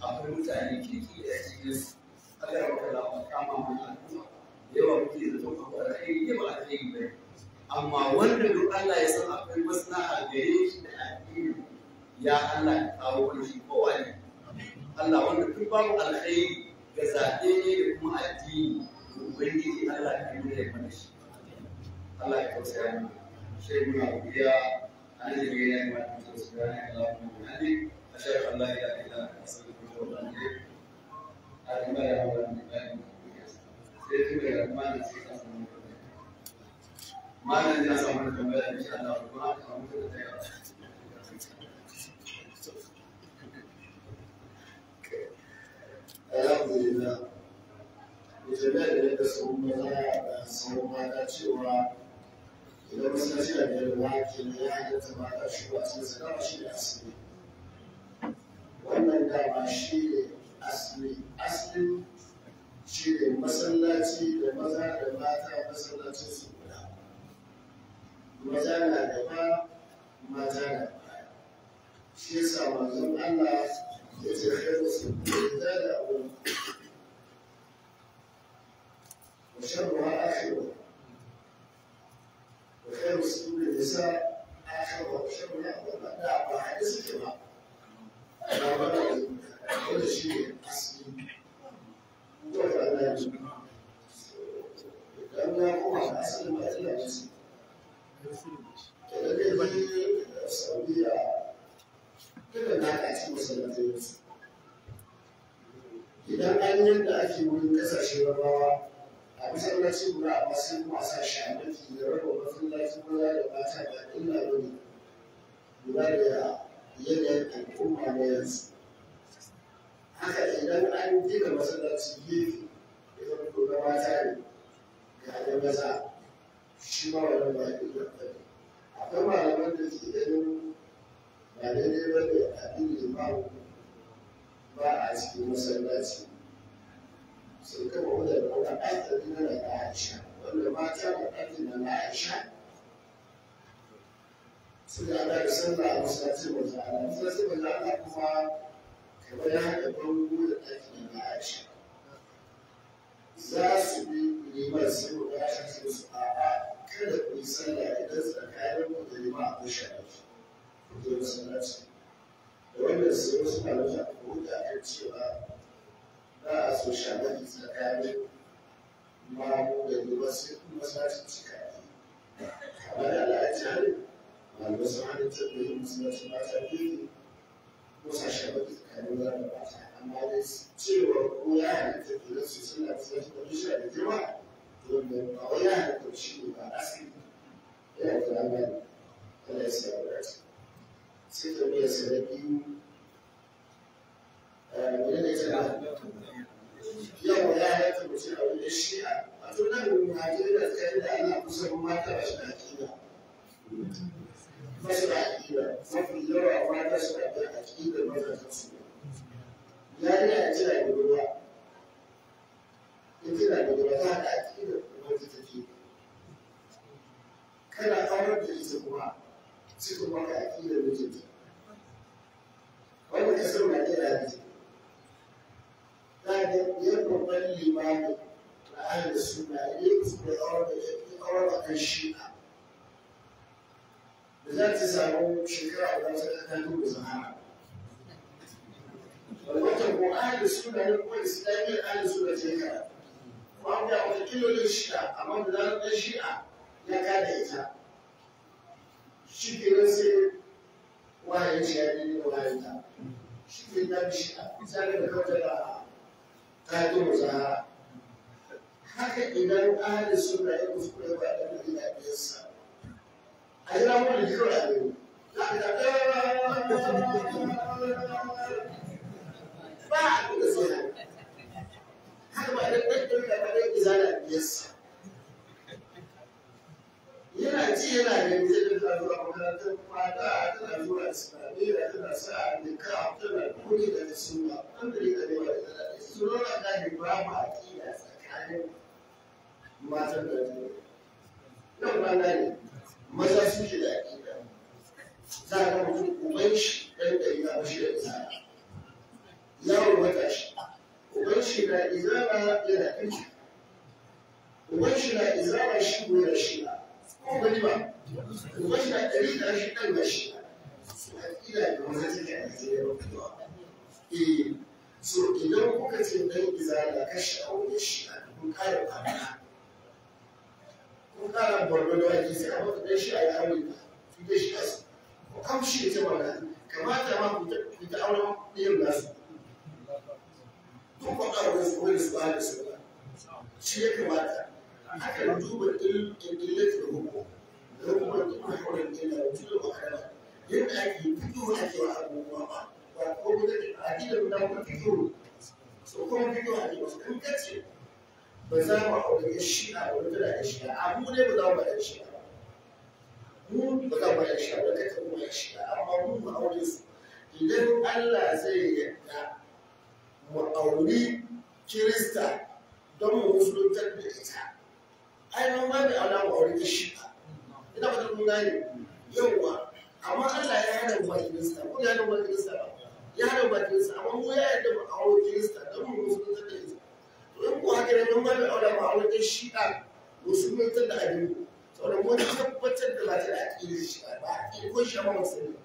[SPEAKER 2] akwai mutane kirki a cikin su. Aka raba kala a kama mana addu'a. Da yawa muke zaton abu alkhairi ne ba alkhairi ba ne. Amma wanda duk Allah ya san akwai maslaha gare shi da addini, ya Allah ka kawo mana shi kowa ne. Allah wanda duk babu alkhairi ga zaɓe ne da kuma addini, to Ubangiji Allah ka nuna mana shi. Allah ya tausaya mana. Sai muna godiya a nan da ya yi mana tausaya ne Allah mu gode. Ashhadu an la ilaha illa anta astaghfiruka wa atubu ilayk. Alhamdulillah ya rabbil alamin. Sai kuma ya mana sai ka samu. Malam ya samu tambaya insha Allah kuma aka samu da tsaya.
[SPEAKER 3] Alhamdulillah. Jami'a da yadda sauran maza da sauran mata cewa idan masallaci na da yalwa kenan ya halatta mata shigo a cikin sa, dama shi ne asali. Wannan dama shi ne asali. Asali shi ne masallaci da maza da mata masallacin su guda. Maza na gaba, mata na baya. Shi yasa manzon Allah ya ce khairu rijali awwaluhum wa sharruha akhiruha wa khairu sufuri nisa akhiruha wa sharruha awwaluha. Da ba haɗe suke ba. Ba ba da wanda shi ne asali. Wanda Allah ya ji. Idan ya koma ga asalin ba illa ba ce. Idan ka je Saudiya, duka na haka a cikin masallatai su. Idan an yadda ake wurin kasashe rabawa a masallaci guda, amma sai kuma a sa shamaki da raba masallaci maza da mata ba illa ba ne. Lura da yanayin al'umma na yanzu. Haka idan an gina masallaci gefe, idan ko na mata ne ga na maza, shi ma wannan ba illa ba ne. Akwai malaman da ke ganin ba daidai ba ne a bin limamu ba a cikin masallaci. Sun kama wajen wani asali na da Aisha, wanda mata da ɗakin na Aisha suka haɗa da sallah a masallacin manzo Allah. Masallacin manzo Allah kuma kamar ya haɗa bango da ɗakin na Aisha. Za su bi liman sai mu ga Aisha su su a'a kada ku yi sallah idan tsakanin ku da liman akwai shamaki. Ku je masallaci. Da wannan sai wasu malamai aka huta kan cewa ba a so shamaki tsakanin mamu da liman sai kuma masallacin cika ne. Kamar da Allah ya ce har malamai sun hana tabbayin masallacin mata gefe ko sa shamaki tsakanin maza da mata. Amma dai cewa ko ya halatta kenan su suna masallacin da shi da girma, to wannan ba wai ya halatta shi ne ba asali. Yana da an gane. Allah ya sa mu dace. Sai tambayar sa na biyu. Menene ita na? Yau ya halatta mutum a wajen shi'a. Wato nan Najeriya tsakanin da Allah kusan mata ba su da aƙida. Ba su da aƙida. Mafi yawa mata suna da aƙidar mazajen su. Yarinya in tana budurwa, in tana budurwa ta haɗa aƙidar wanda take. Kana aurar da ita kuma sai kuma ka aƙidar mijinta. Wanda kasar Najeriya ne. Za ga biyar babban limami na ahli sunna ya yi kuskure aurar da ya aurar da kan shi'a. Da za ta samu shekara guda ta ta duba zahara. Wata ko ahli sunna ne ko islamiyyar ahli sunna ce karatu. Ko an ga wata kilolin shi'a amma da zarar ɗan shi'a ya kada ita. Shi kenan sai wahayin shi ya daidai da wahayin ta. Shi ne na shi a sai da kawai da ta yi muzahara. Haka idan ahli sunna ya kuskure ba da ɗari da biyarsa. A jira mun da kawai a gani. Za ka ba abin da zai hana. Haka ba idan ɗan ɗari da ɗari izala biyarsa. Yana ji yana gani zai dinga zuwa makarantar mata, tana zuwa islamiyya, tana sa nikah, tana kuri da sunna. Ɗan ɗari da ɗari da ɗari. Sunan Allah babu aƙida tsakanin matan da jini. Nan ba na ne, maza suke da aƙida. Za a ga mutum uban shi ɗan ɗari na shi da izala. Yaro matashi, uban shi na izala yana ɗinki. Uban shi na izala shi ko yana shi ba. Ko gani ba, uban shi na ɗari da shi ɗan na shi. Su aƙida da maza take a Najeriya ba. Eh, so idan kuka ce ɗan izala kashe aure shi a kun ƙara ɓarna. Kun ƙara borno da wake sai a mata ɗan shi a yi aure ba, su dai shi asu. Ku amshi ta mana, kamata ma ku ta auren ɗayan nasu. Duk ku aure su wani su ba su ba. Shi ya kamata. Akan duba illatul hukum da hukumar da kuma auren illa da tudu makarama. Yadda ake fito ake wa abubuwa ba. Ba ko da addinin da kuma fito. So kuma fito ake wasu in kace ba za mu aure shi'a ba tana da shi'a abu ne ba za mu bada shi'a ba mu ba za mu bada shi'a ba kaka mu bada shi'a amma mu mu aure su idan Allah zai yarda mu auri Kirista don mu musuluntar da ita ai mun ba da aula mu aure shi'a ina ba mun gane yawwa amma Allah ya hana mu ba Kirista ko ya hana mu ba Kirista ba ya hana mu ba Kirista amma mu ya yarda mu aure Kirista don mu musuluntar da ita. In ko haka ne mun bada aure ma aure shi'a musulmantar da abin saboda mun tabbatar da ba ta da aƙidar shi'a ba aƙidar ko shi'a ba musulmi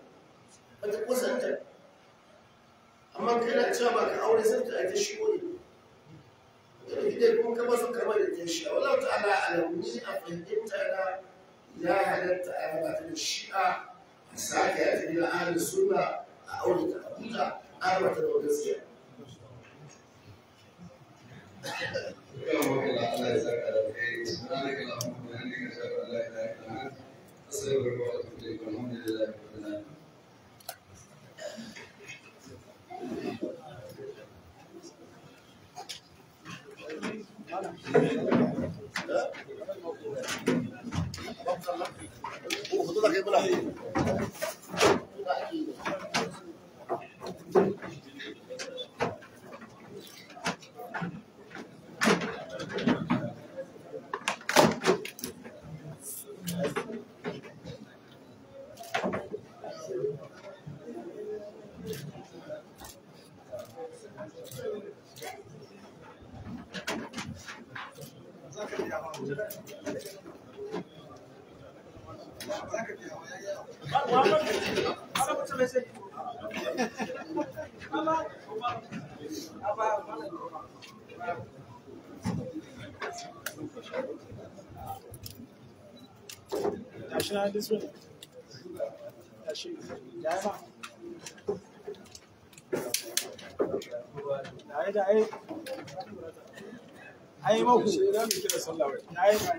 [SPEAKER 3] ba ta kusanta amma kana cewa ba ka aure sai ta ake shigo ne da gidai kuma ka ba su karɓar da ta shi'a wallahu ta'ala alam ni a fahimta na ya halatta a raba ta da shi'a a sake ya tafi da ahlus sunna a aure ta abuja a raba ta da wata tsiya.
[SPEAKER 1] Allah ya saka da kai subhanaka allahumma wa bihamdika ashhadu an la ilaha illa anta astaghfiruka wa atubu ilayk walhamdulillahi rabbil alamin.
[SPEAKER 5] Tashi na this one. Tashi. Ya yi ma. Da ai da ai. Ai maku. Ya yi ma.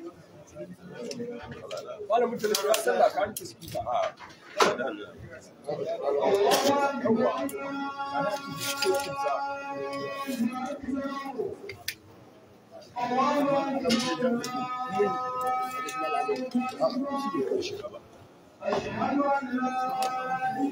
[SPEAKER 1] Malam mutum ya sallah ka rike speaker. Yawwa. Ana cikin
[SPEAKER 3] أشهد أن لا